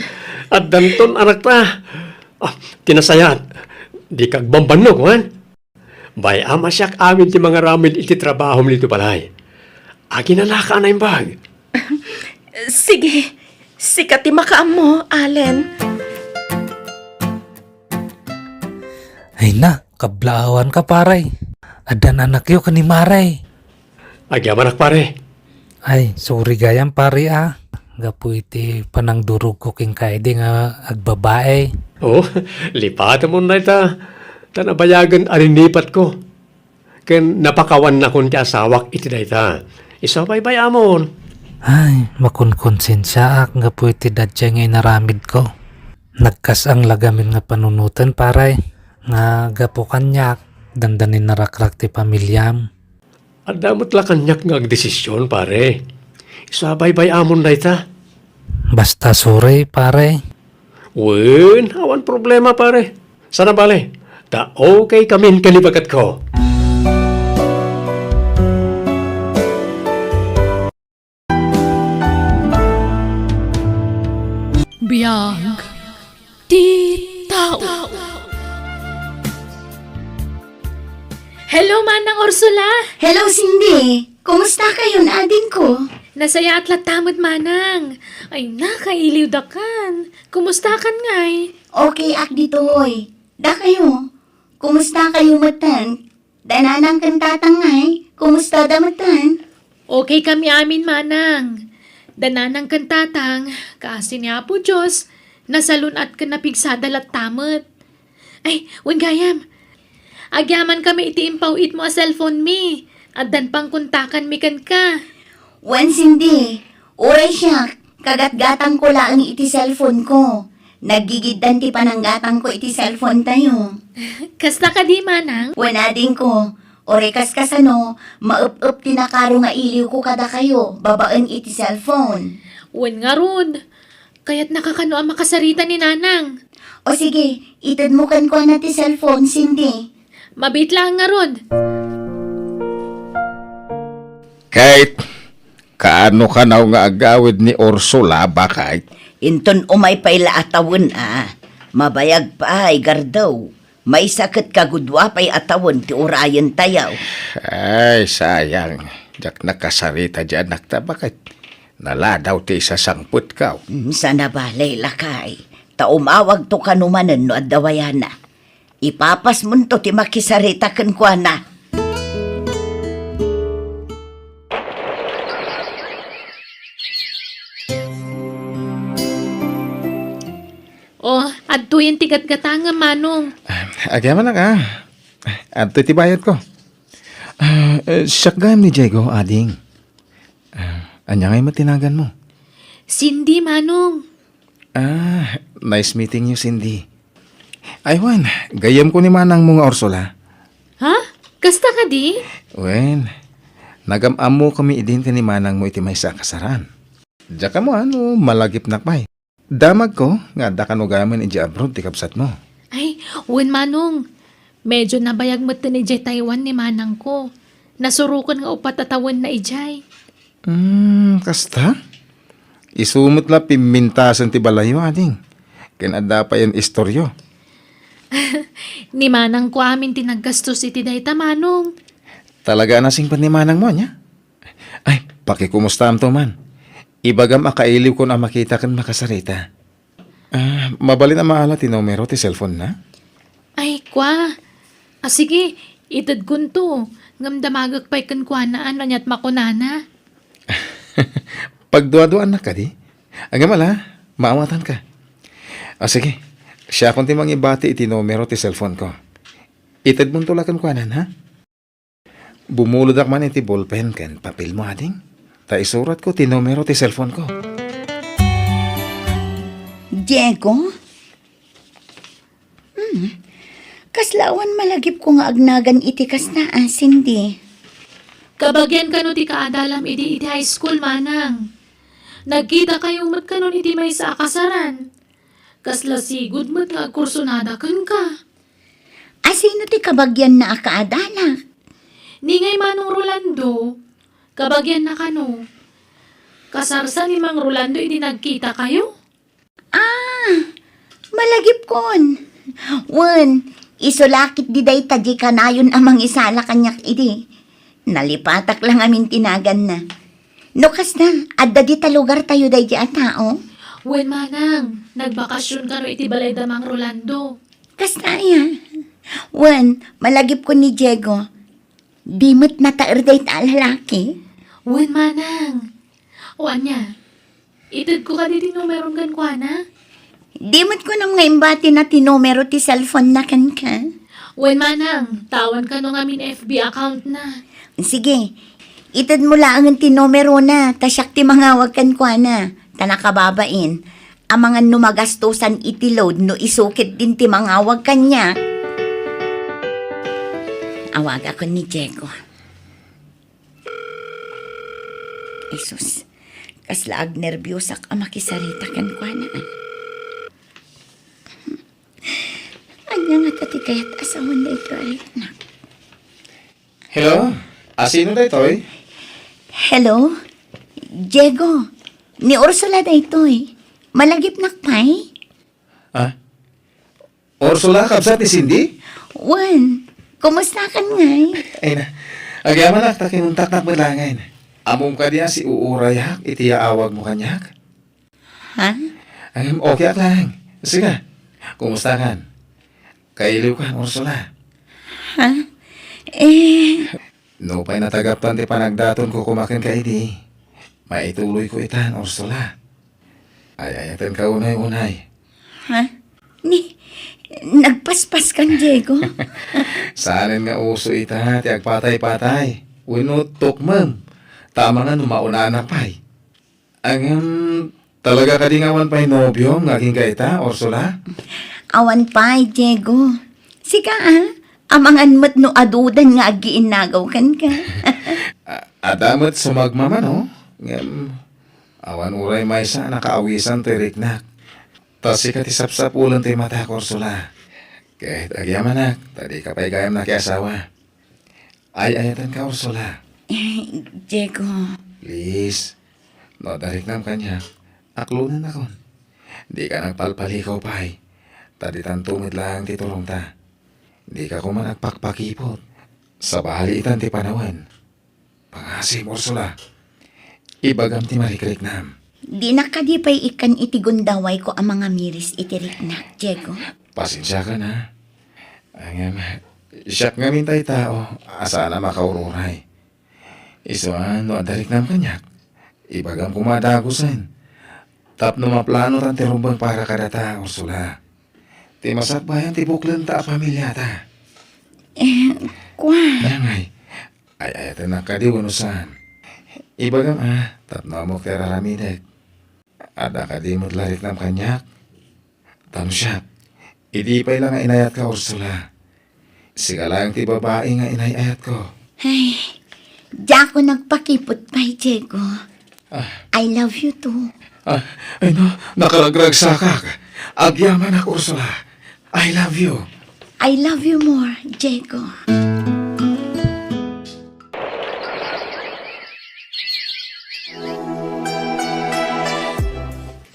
Addanton anakta. Ah, ti nasayaat, dika agbambannog, wen? Bay-am a siak amin ti mangaramid iti trabahom ditoy balay. Aginanaka a naimbag. Sige, sika ti makaammo, Allen. Ay na, kablaawanka, pare. Addan anakyo ken ni Mare. Agyamanak, pare. Ay, sorry gayam, pare, ah. Gapu iti panangdurogko kenka idi nga agbabae. Oh, lipatem dayta. Ta nabayagen a rinipatko. Ken napakawannakon ti asawak iti dayta. Isu a baybay-amon. Ay, makonkonsensiaak gapu iti daydiay nga inaramidko. Nagkas-ang la gamin nga panunoten, pare, nga gapu kaniak, dandani narakrak ti familiam. Adda met la kaniak nga agdesision, pare. Isu a baybay-amon dayta. Basta sorry, pare. Wen, awan problema, pare. Saan a bale, ta okay kamin ken ni bagatko. Biag ti tao. Hello, Manang Ursula! Hello, Cindy! Kumusta kayon, adingko? Nasayaat latta met, Manang. Ay, nakailiwdakan. Kumustakan ngay? Okay ak ditoy. Dakayo? Kumusta kayo metten? Da nanang ken tatang ngay, kumusta da metten? Okay kami amin, Manang. Da nanang ken tatang, kaasi ni Apo Dios, nasalun-at ken napigsada latta met. Ay, wen gayam. Agyaman kami iti impaw-itmo a cellphone mi. Addan pangkontakan mi kenka. Wen, Cindy, uray siak, kagatgatangko laeng iti cellphone ko. Naggigiddan ti pananggatangko iti cellphone tayo. Kasta kadi, Manang? Wen, adingko, uray kaskasano, maep-ep ti nakaro nga iliwko kadakayo, babaen iti cellphone. Wen ngarud, kayatnaka kano a makasarita ni Nanang? O sige, itedmo kenkuana ti cellphone, Cindy. Mabiit laeng ngarud. Kate, kaano kanaw nga agawid ni Ursula, baket? Inton umay pay la a tawen a, mabayag pay, gardew. Maysa ket kagudua pay a tawen ti urayentayo. Ay, sayang. Diak nakasarita diay anakta, baket. Naladaw ti isasangpetko. Mm, saan a bale, lakay. Ta umawagto kano manen no adda wayana. Ipapasmonto ti makisarita kenkuana. Oh, adtoyen ti gatgatangem, Manong. Ah, agyamanak, ah. Adtoy ti bayadko. Ah, eh, siak gayam ni Diego, ading. Ah, ania ngay met ti naganmo? Cindy, Manong. Ah, nice meeting you, Cindy. Ay, wen, gayyemko ni manangmo nga Ursula. Ha? Kasta kadi? Wen, nagam-ammokami idin ken ni manangmo iti maysa a kasaran. Diak ammo no malagipnak pay. Damagko nga adda kano gayam idiay abroad ti kabsatmo. Ay, wen, Manong. Medyo nabayag metten idiay Taiwan ni manangko. Nasuroken nga uppat a tawenna idiay. Hmm, kasta? Isu met la pimmintasen ti balayyo, ading. Ken adda payen istoryo. Ni manangko amin ti naggastos iti dayta, Manong. Talaga a nasingpet ni manangmo, ania? Ay, pakikumustaamto man. Ibagam a kailiwkon a makita ken makasarita. Ah, mabalin a maala ti numero ti cellphone-na? Ay, kua. Ah, sige, itedkonto. Ngem damagek pay kenkuana no ania't makunana. Pagduaduaannak kadi? Ngem ala, maawatanka. Ah, sige, siakon ti mangibati iti numero ti cellphone-ko. Itedmonto la kenkuana, ha? Bumulodak man iti ballpen ken papelmo, ading, ta isuratko ti numero ti cellphone-ko. Diego? Hmm. Kasla awan malagipko nga agnagan iti kasta a, Cindy. Kabagian kano ti kaadalam idi iti high school, Manang. Nagkitakayo met kanon iti maysa a kasaran. Kasla sigud met nga agkursunada kenka. Asino ti kabagianna a kaadalak? Ni ngay Manong Rolando, kabagianna kano. Kasarsa ni Mang Rolando idi nagkitakayo? Ah, malagipkon. Wen, isu la ketdi dayta diay kanayon a mangisala kaniak idi. Nalipatak la ngamin ti naganna. No kasta, adda dita lugartayo daydi a tao? Wen, manang, nagbakasyon kano iti balay da Mang Rolando. Kasta aya? Wen, malagipkon ni Diego. Di met nataer dayta a lalaki? Wen, manang. O ania, itedko kadi ti numerom kenkuana? Di met kunam nga imbatina ti numero ti cellphone na kenka? Wen, manang, tawan kano ngamin F B account na. Sige, itedmo laengen ti numero na, ta siak ti mangawag kenkuana, ta nakababain. Amangan no magastosan iti load no isu ketdin ti mangawag kaniak. Awagakon ni Diego. Jesus, kasla agnerbiosak a makisarita kenkuana. Ania ngata ti kayat a sawen daytoy a riknak? Hello? Asino daytoy? Hello? Diego, ni Ursula daytoy. Malagipnak pay? Ah? Ursula, kabsat ni Cindy? Wen, kumustakan ngay? Ay na, agyamanak ta kinuntaknak met laengen. Ammom kadi a siuurayak iti yaawagmo kaniak? Ha? Ay, okay ak laeng. Sika, kumustakan? Kailiwkan, Ursula? Ha? Eh, Nupay natagaptan ti panagdatonko koma kenka idi, maituloyko itan, Ursula. Ay-ayatenka unay-unay. Ha? Ni, nagpaspaskan, Diego? Saanen nga uso ita ti agpatay-patay wenno tukmem, ta amangan no maunana pay. Ngem, talaga kadi nga awan pay nobiom nga agingga ita, Ursula? Awan pay, Diego. Sika, ah, amangan met no adudan nga agiinnagaw kenka. A-, adda met sumagmamano, ngem awan uray maysa a nakaawisan toy riknak. Ta sika ti sapsapulen toy matak, Ursula. Ket agyamanak, ta dika pay gayam nakiasawa. Ay-ayatenka, Ursula. Eh, Diego. Please, no adda riknam kaniak, aklonennakon. Dika nagpalpalikaw pay, ta ditanto met laeng ti turongta. Dika koma agpakpakipot. Sabali itan ti panawen. Pangasim, Ursula. Ibagam ti marikriknam. Dinak kadi pay ikkan iti gundawayko a mangamiris iti riknak, Diego? Pasensiakan, ha? Ngem, siak ngamin tay tao a saan a makaururay. Isu a no adda riknam kaniak, ibagam koma a dagusen. Tapno maplanotan ti rumbeng para kadata, Ursula. Ti masakbayan ti buklenta a pamiliata. Eh, kua. Ania ngay, ay-ayatennak kadi wenno saan? Ibagam a, tapno ammok ti ar-aramidek. Adda kadi met la riknam kaniak? Ta no siak, idi pay la nga inayatka, Ursula. Sika laeng ti babai nga inay-ayatko. Ay, diak nagpakipot pay, Diego. Ah. I love you too. Ah, ay na, nakaragragsakak. Agyamanak, Ursula. I love you. I love you more, Diego.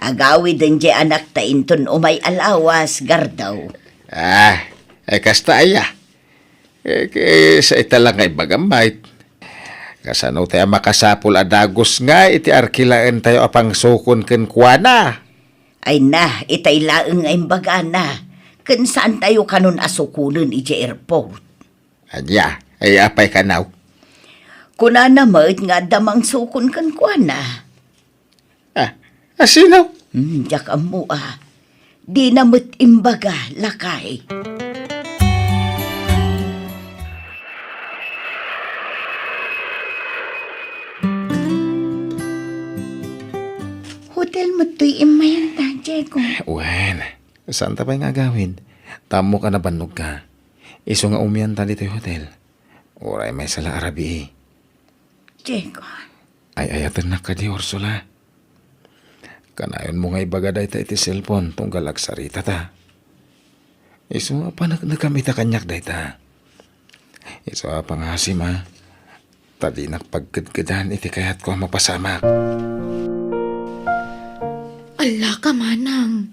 Agawiden diay anakta inton umay a lawas, Gardaw. Ah, ay kasta aya. Eh, ket sa ita la nga ibagam, Mike. Kasano ti a makasapul a dagus nga iti arkilaentayo a pangsukon kenkuana? Ay na, itay laeng nga imbagana. Ken saantayo kanon a sukonen idiay airport. Ania? Ay apay kanaw? Kunana met nga adda mangsukon kenkuana. Ah, asino? Hmm, diak ammo a. Dina met imbaga, lakay. Hotel met toy immayanta, Diego. Wen, saanta pay nga agawid? Ta ammok a nabannogka. Isu nga umianta ditoy hotel. Uray maysa la a rabii. Diego. Ay-ayatennak kadi, Ursula. Kanayonmo nga ibaga dayta iti cellphone tunggal agsaritata. Isu a paneknekam ita kaniak dayta. Isu a pangasim a ta dinak pagkedkedan iti kayatko a mapasamak. Allaka, manang.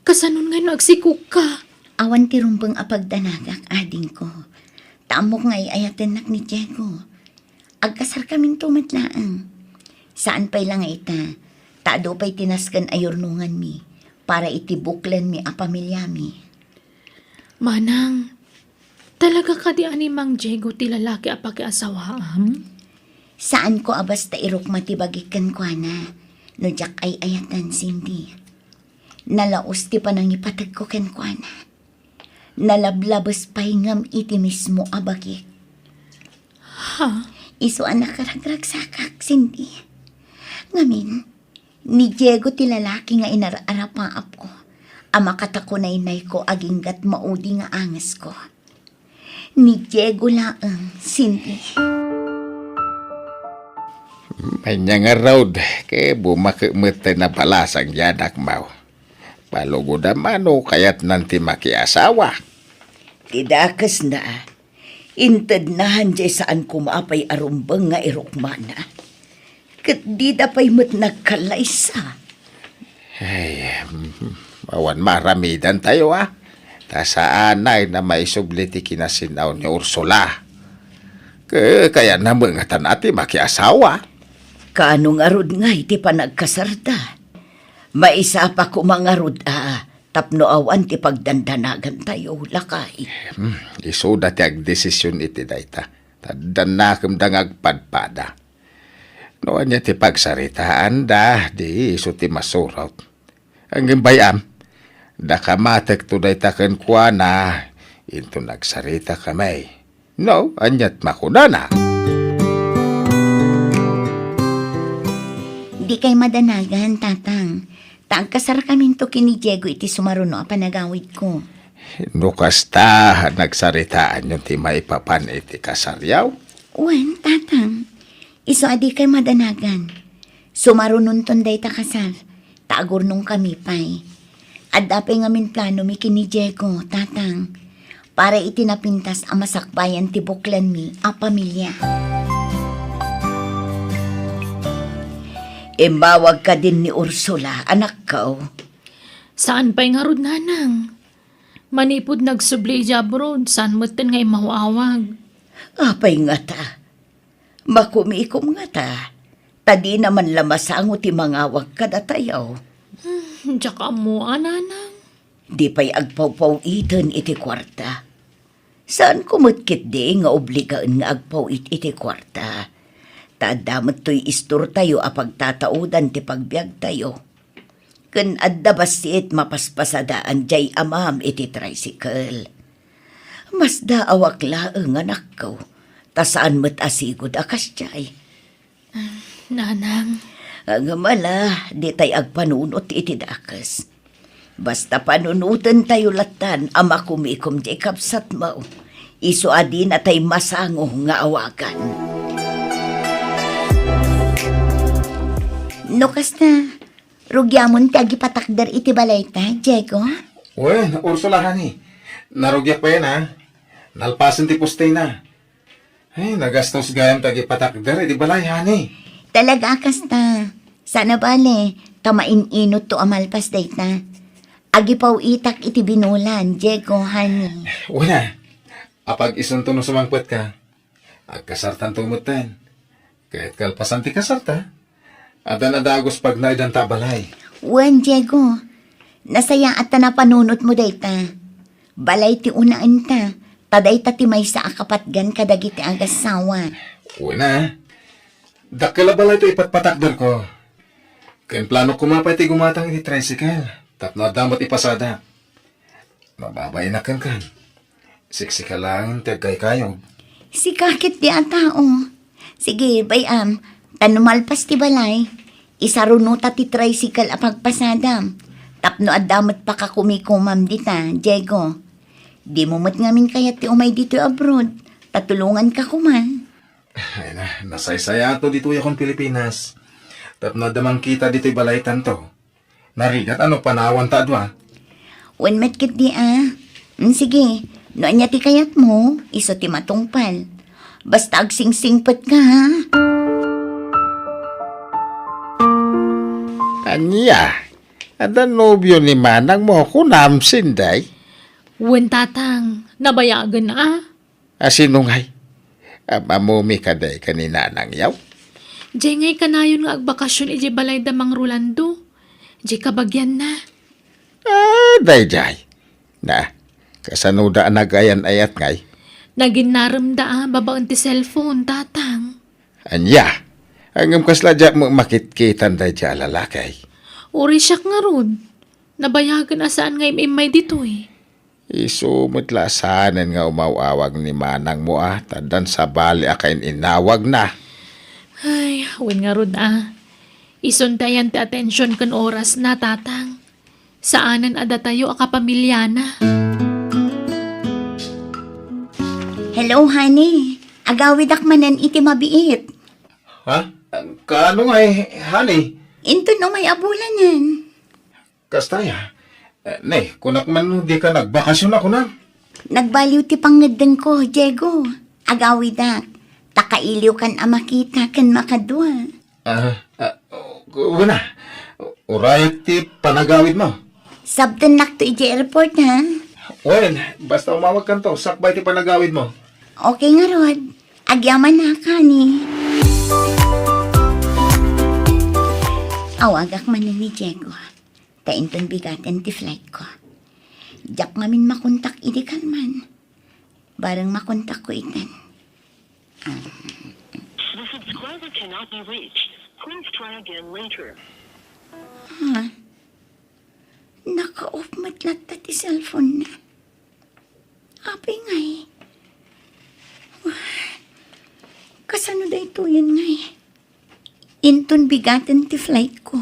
Kasanon nga no agsikogka? Awan ti rumbeng a pagdanagak, adingko. Ta ammok nga ay-ayatennak ni Diego. Agkasarkaminto met laeng. Saan pay la nga ita, ta adu pay ti nasken a yurnonganmi para iti buklenmi a pamiliami. Manang, talaga kadi a ni Mang Diego ti lalaki a pakiasawaam? Saanko a basta irukma ti bagik kenkuana no diak ay-ayaten, Cindy. Nalaus ti panangipategko kenkuana. Nalablabes pay ngem iti mismo a bagik. Ha? Isu a nakaragragsakak, Cindy. Ngamin, ni Diego ti lalaki nga inar-arapaapko a makatakunaynayko aginggat maudi nga angesko. Ni Diego laeng, Cindy. Ania ngarud, ket bumakek met ti nabalasang ti anakmo. Palugodam a no kayatnan ti makiasawa. Ti dakesna, intedna diay saan koma pay a rumbeng nga irukmana. Ket dida pay met nagkallaysa. Ay, mm, awan maaramidantayo, a. Ta saanay a maisubli ti kinasin-aw ni Ursula. Ket kayatna met ngata a ti makiasawa. Kaano ngarud ngay ti panagkasarda? Maisapa koma ngarud a tapno awan ti pagdandanagantayo, lakay. Hmm, isuda ti agdesision iti dayta. Ta addannakemda nga agpadpada. No ania ti pagsaritaanda, di isu ti masurot. Ngem bay-am, dakamatekto dayta kenkuana, inton agsaritakami. No, aniat makunana? Dikay madanagan, Tatang. Ta agkasarkaminto ken ni Diego iti sumaruno a panagawidko. No kasta, nagsaritaanyo ti maipapan iti kasaryo? Wen, Tatang. Isu a dikay madanagan. Sumarunonton dayta kasar, ta agurnongkami pay. Adda pay ngamin planomi ken ni Diego, Tatang, para iti napintas a masakbayan ti buklenmi a pamilia. Immawag kadin ni Ursula, anakko? Saan pay ngarud, Nanang. Manipud nagsubli idiay abroad, saan metten nga immaw-awag. Apay ngata? Makumikom ngata, ta dina man la masango ti mangawag kadatayo. Hmm, diak ammo, a, Nanang. Di pay agpawpaw-iten iti kuarta. Saanko met ketdi nga obligaen nga agpaw-it iti kuarta. Ta adda met toy istortayo a pagtataudan ti pagbiagtayo. Ken adda bassit mapaspasadaan diay amam iti tricycle. Masdaawak laeng, anakko, ta saan met a sigud a kasdiay. Nanang. Ngem ala, ditay agpanunot iti dakes. Basta panunotentayo lattan a makumikom diay kabsatmo. Isu a dinatay masango nga awagan. No kasta, rugiamon ti agipatakder iti balayta, Diego? Wen, Ursula, honey. Narugiak pay, a. Nalpasen ti postena. Ay, nagastos gayam ti agipatakder iti balay, honey. Talaga a kasta. Saan a bale, ta main-inotto a malpas dayta. Agipaw-itak iti binulan, Diego, honey. Wen a. Apag-isunto no sumangpetka. Agkasartanto metten. Ket kalpasan ti kasarta, addan a dagus pagnaedanta a balay. Wen, Diego. Nasayaat ta napanunotmo dayta. Balay ti unaenta, ta dayta ti maysa a kapatgan kadagiti agassawa. Wen a. Dakkel a balay ti ipatpatakderko. Ken planok koma pay ti gumatang iti tricycle tapno adda met ipasada. Mababainak kenka. Siksika laeng ti agkaykayog. Sika ketdi a tao. Sige, bay-am, ta no malpas ti balay, isarunota ti tricycle a pagpasadam. Tapno adda met pakakumikomam dita, Diego. Dimo met ngamin kayat ti umay ditoy abroad, ta tulonganka koma. Ay na, nasaysayaatto ditoy akon Pilipinas. Tapno adda mangkita ditoy balaytanto. Narigat, ano panawanta a dua? Wen met ketdi a. Mm, sige, no ania ti kayatmo, isu ti matungpal. Basta agsingsingpet ka, ha? Ania? Adda nobio ni manangmo, kunam, Sinday? Wen, Tatang, nabayagen a. A, sino ngay? Am-ammom kadi ken ni nanangyo? Diay ngay kanayon nga agbakasyon idiay balay da Mang Rolando. Diay kabagianna. Ah, daydiay. Na, kasanoda a nagayan-ayat ngay? Naginnaremda a babaen ti cellphone, Tatang. Ania? Ngem kasla diak met makitkitan daydiay a lalaki? Uray siak ngarud. Nabayagen a saan nga im-immay ditoy. Isu met la a saanen nga umaw-awag ni manangmo a, ta addan sabali a kain-inawagna. Ay, wen ngarud a. Isun ti ayan ti atension ken orasna, Tatang. Saanen a datayo a kapamiliana. Hello, honey. Agawidak manen iti mabiit. Ha? Kaano ngay, honey? Inton umay a bulanen. Kasta aya. Eh, ne, kunak man no dika nagbakasyon a kunam. Nagbaliw ti pangngeddengko, Diego. Agawidak. Ta kailiwkan a makita ken makadua. Ah, ah, wen a. Urayak ti panagawidmo. Sabtennakto idiay airport, ha? Wen, basta umawagkanto, sakbay ti panagawidmo. Okay ngarud. Agyamanak, honey. Awagak manen ni Diego. Ta inton bigaten ti flightko. Diak ngamin makontak idi kalman. Bareng makontakko iten. Ah. The subscriber cannot be reached. Please try again later. Ha? Naka-off met latta ti cellphone na. Apay ngay? Kasano daytoyen ngay? Inton bigaten ti flightko.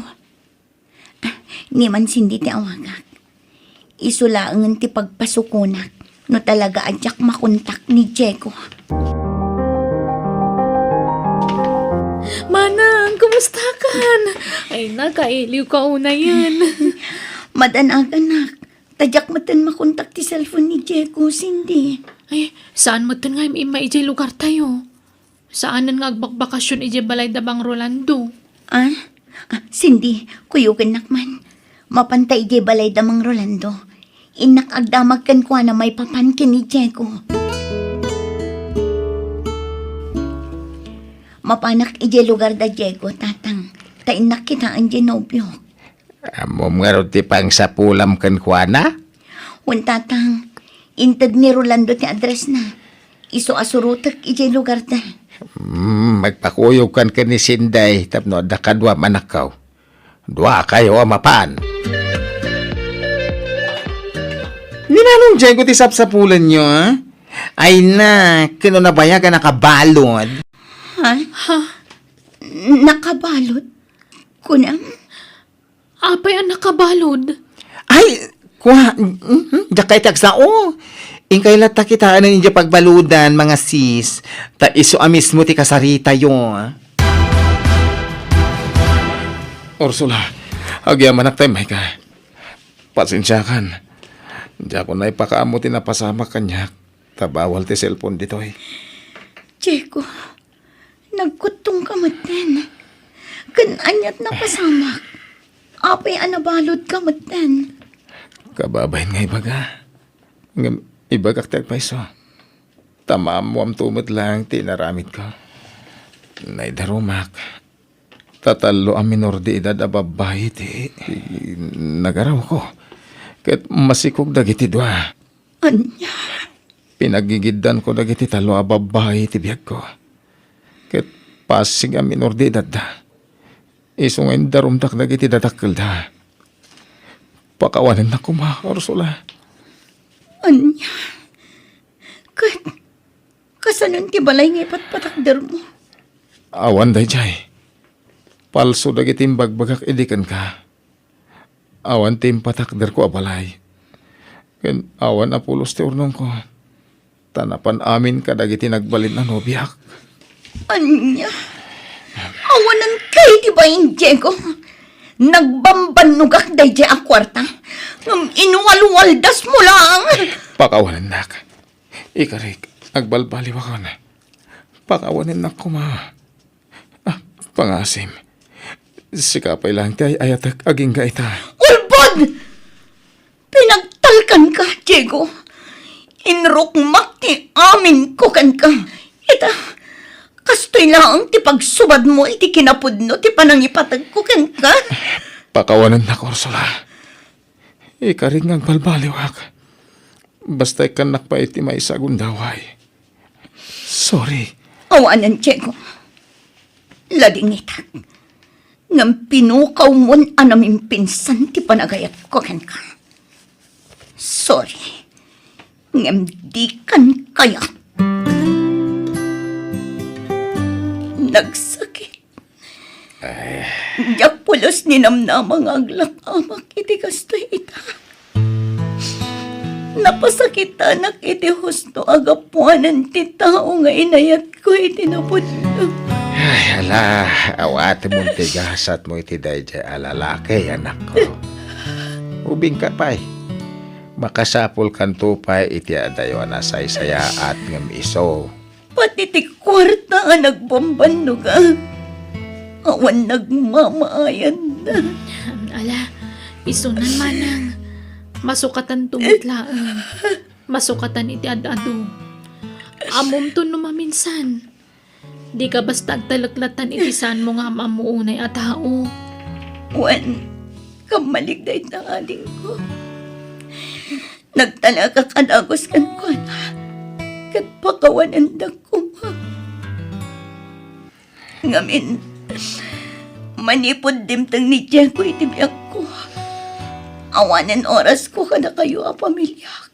Ah, ni man Cindy ti awagak. Isu laengen ti pagpasukonak no talaga a diak makontak ni Diego. Manang, kumustakan? Ay, nakailiw ka unayen. Madanaganak. Ta diak metten makontak ti cellphone ni Diego, Cindy. Ay, saan metten nga im-immay idiay lugartayo? Saanen nga agbakbakasyon idiay balay da Mang Rolando. Ah? Ah, Cindy, kuyogennak man. Mapanta idiay balay da Mang Rolando. Innak agdamag kenkuana maipapan ken ni Diego. Mapanak idiay lugar da Diego, Tatang. Ta innak kitaen diay nobiok. Ammom ngarud ti pangsapulam kenkuana? Wen, Tatang. Inted ni Rolando ti addressna. Isu a surotek idiay lugarda. Hmm, magpakuyogkan ken ni Sinday tapno adda kaduam anakko. Duakayo a mapan. Ni Manong Diego ti sapsapulenyo, a? Ay na, ken no nabayag a nakabalud. Ha? Ha? Nakabalud? Kunam? Apay a nakabalud? Ay, kua, mhm, diak kay ti agsao. Inkay latta kitaen idiay pagbaludan, mga sis. Ta isu a mismo ti kasaritayo. Ursula, agyamanak ta immay ka. Pasensiakan. Diakon naipakaammo ti napasamak kaniak. Ta bawal ti cellphone ditoy. Diego, nagkuttong ka metten. Ken aniat napasamak? Apay a nabalud ka metten? Kababain nga ibaga. Ngem ibagak ti agpayso. Ta maammoamto met laeng ti inaramidko. Naidarumak. Ta tallo a minor de edad a babbai ti, ti nagarawko. Ket masikog dagiti dua. Ania? Pinagigiddanko dagiti tallo a babbai ti biagko. Ket pasig a minor de edadda. Isu nga indarumdak dagiti dadakkelda. Pakawanennak koma, Ursula. Ania? Ket kasanon ti balay nga ipatpatakdermo? Awan daydiay. Palso dagiti imbagbagak idi kenka. Awan ti impatakderko a balay. Ken awan a pulos ti urnongko. Ta napan amin kadagiti nagbalin a nobiak. Ania? Awanan kay ti bain, Diego. Nagbambannogak daydiay a kuarta, ngem inwalwaldasmo laeng. Pakawanennak. Ikarik, agbalbaliwakon. Pakawanennak koma. Ah, pangasim. Sika pay laeng ti ay-ayatek agingga ita. Ulbod! Pinagtalkanka, Diego. Inrukmak ti amin ko kenka. Ita, kastoy laeng ti pagsubadmo iti kinapudno ti panangipategko kenka. Pakawanennak, Ursula. Ikarik nga agbalbaliwak. Basta ikkannak pay iti maysa a gundaway. Sorry. Awanen, Diego. Ladingitak. Ngem pinukawmon a namimpinsan ti panagayatko kenka. Sorry. Ngem dikan kayat. Nagsakit. Ay. Diak pulos ninamnama nga aglakamak iti kastoy ita. Napasakitanak iti husto a gapuanan ti tao nga inayatko iti napudno. Ay, ala, awatemon ti gasatmo iti daydiay a lalaki, anakko. Ubingka pay. Makasapulkanto pay iti adayo a nasaysayaat ngem isu. Pati ti kuarta a nagbambannoga, awan nagmamaayanda. Ala, isunan, manang. Masukatanto met laeng. Masukatan iti ad-adu. Ammomto no maminsan. Dika basta agtaleklattan iti saanmo nga am-ammo unay a tao. Wen, kammalik dayta adingko. Nagtalekak a dagus kenkuana, ket pakawanendak koma. Ngamin, manipud dimteng ni Diego iti biagko, awanen orasko kadakayo a pamiliak.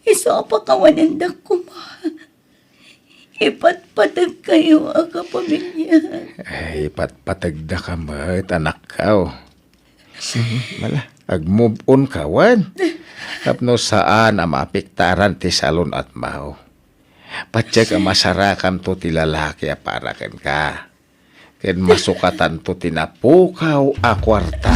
Isu a pakawanendak koma. Ipatpategkayo a kapamilya. Ay, ipatpategdaka met, anakko. Mhm, ala, ag-move on ka, wen. Tapno saan a maapektaran ti salun-atmo. Patiek a masarakanto ti lalaki a para kenka. Ken masukatanto ti napukaw a kuarta.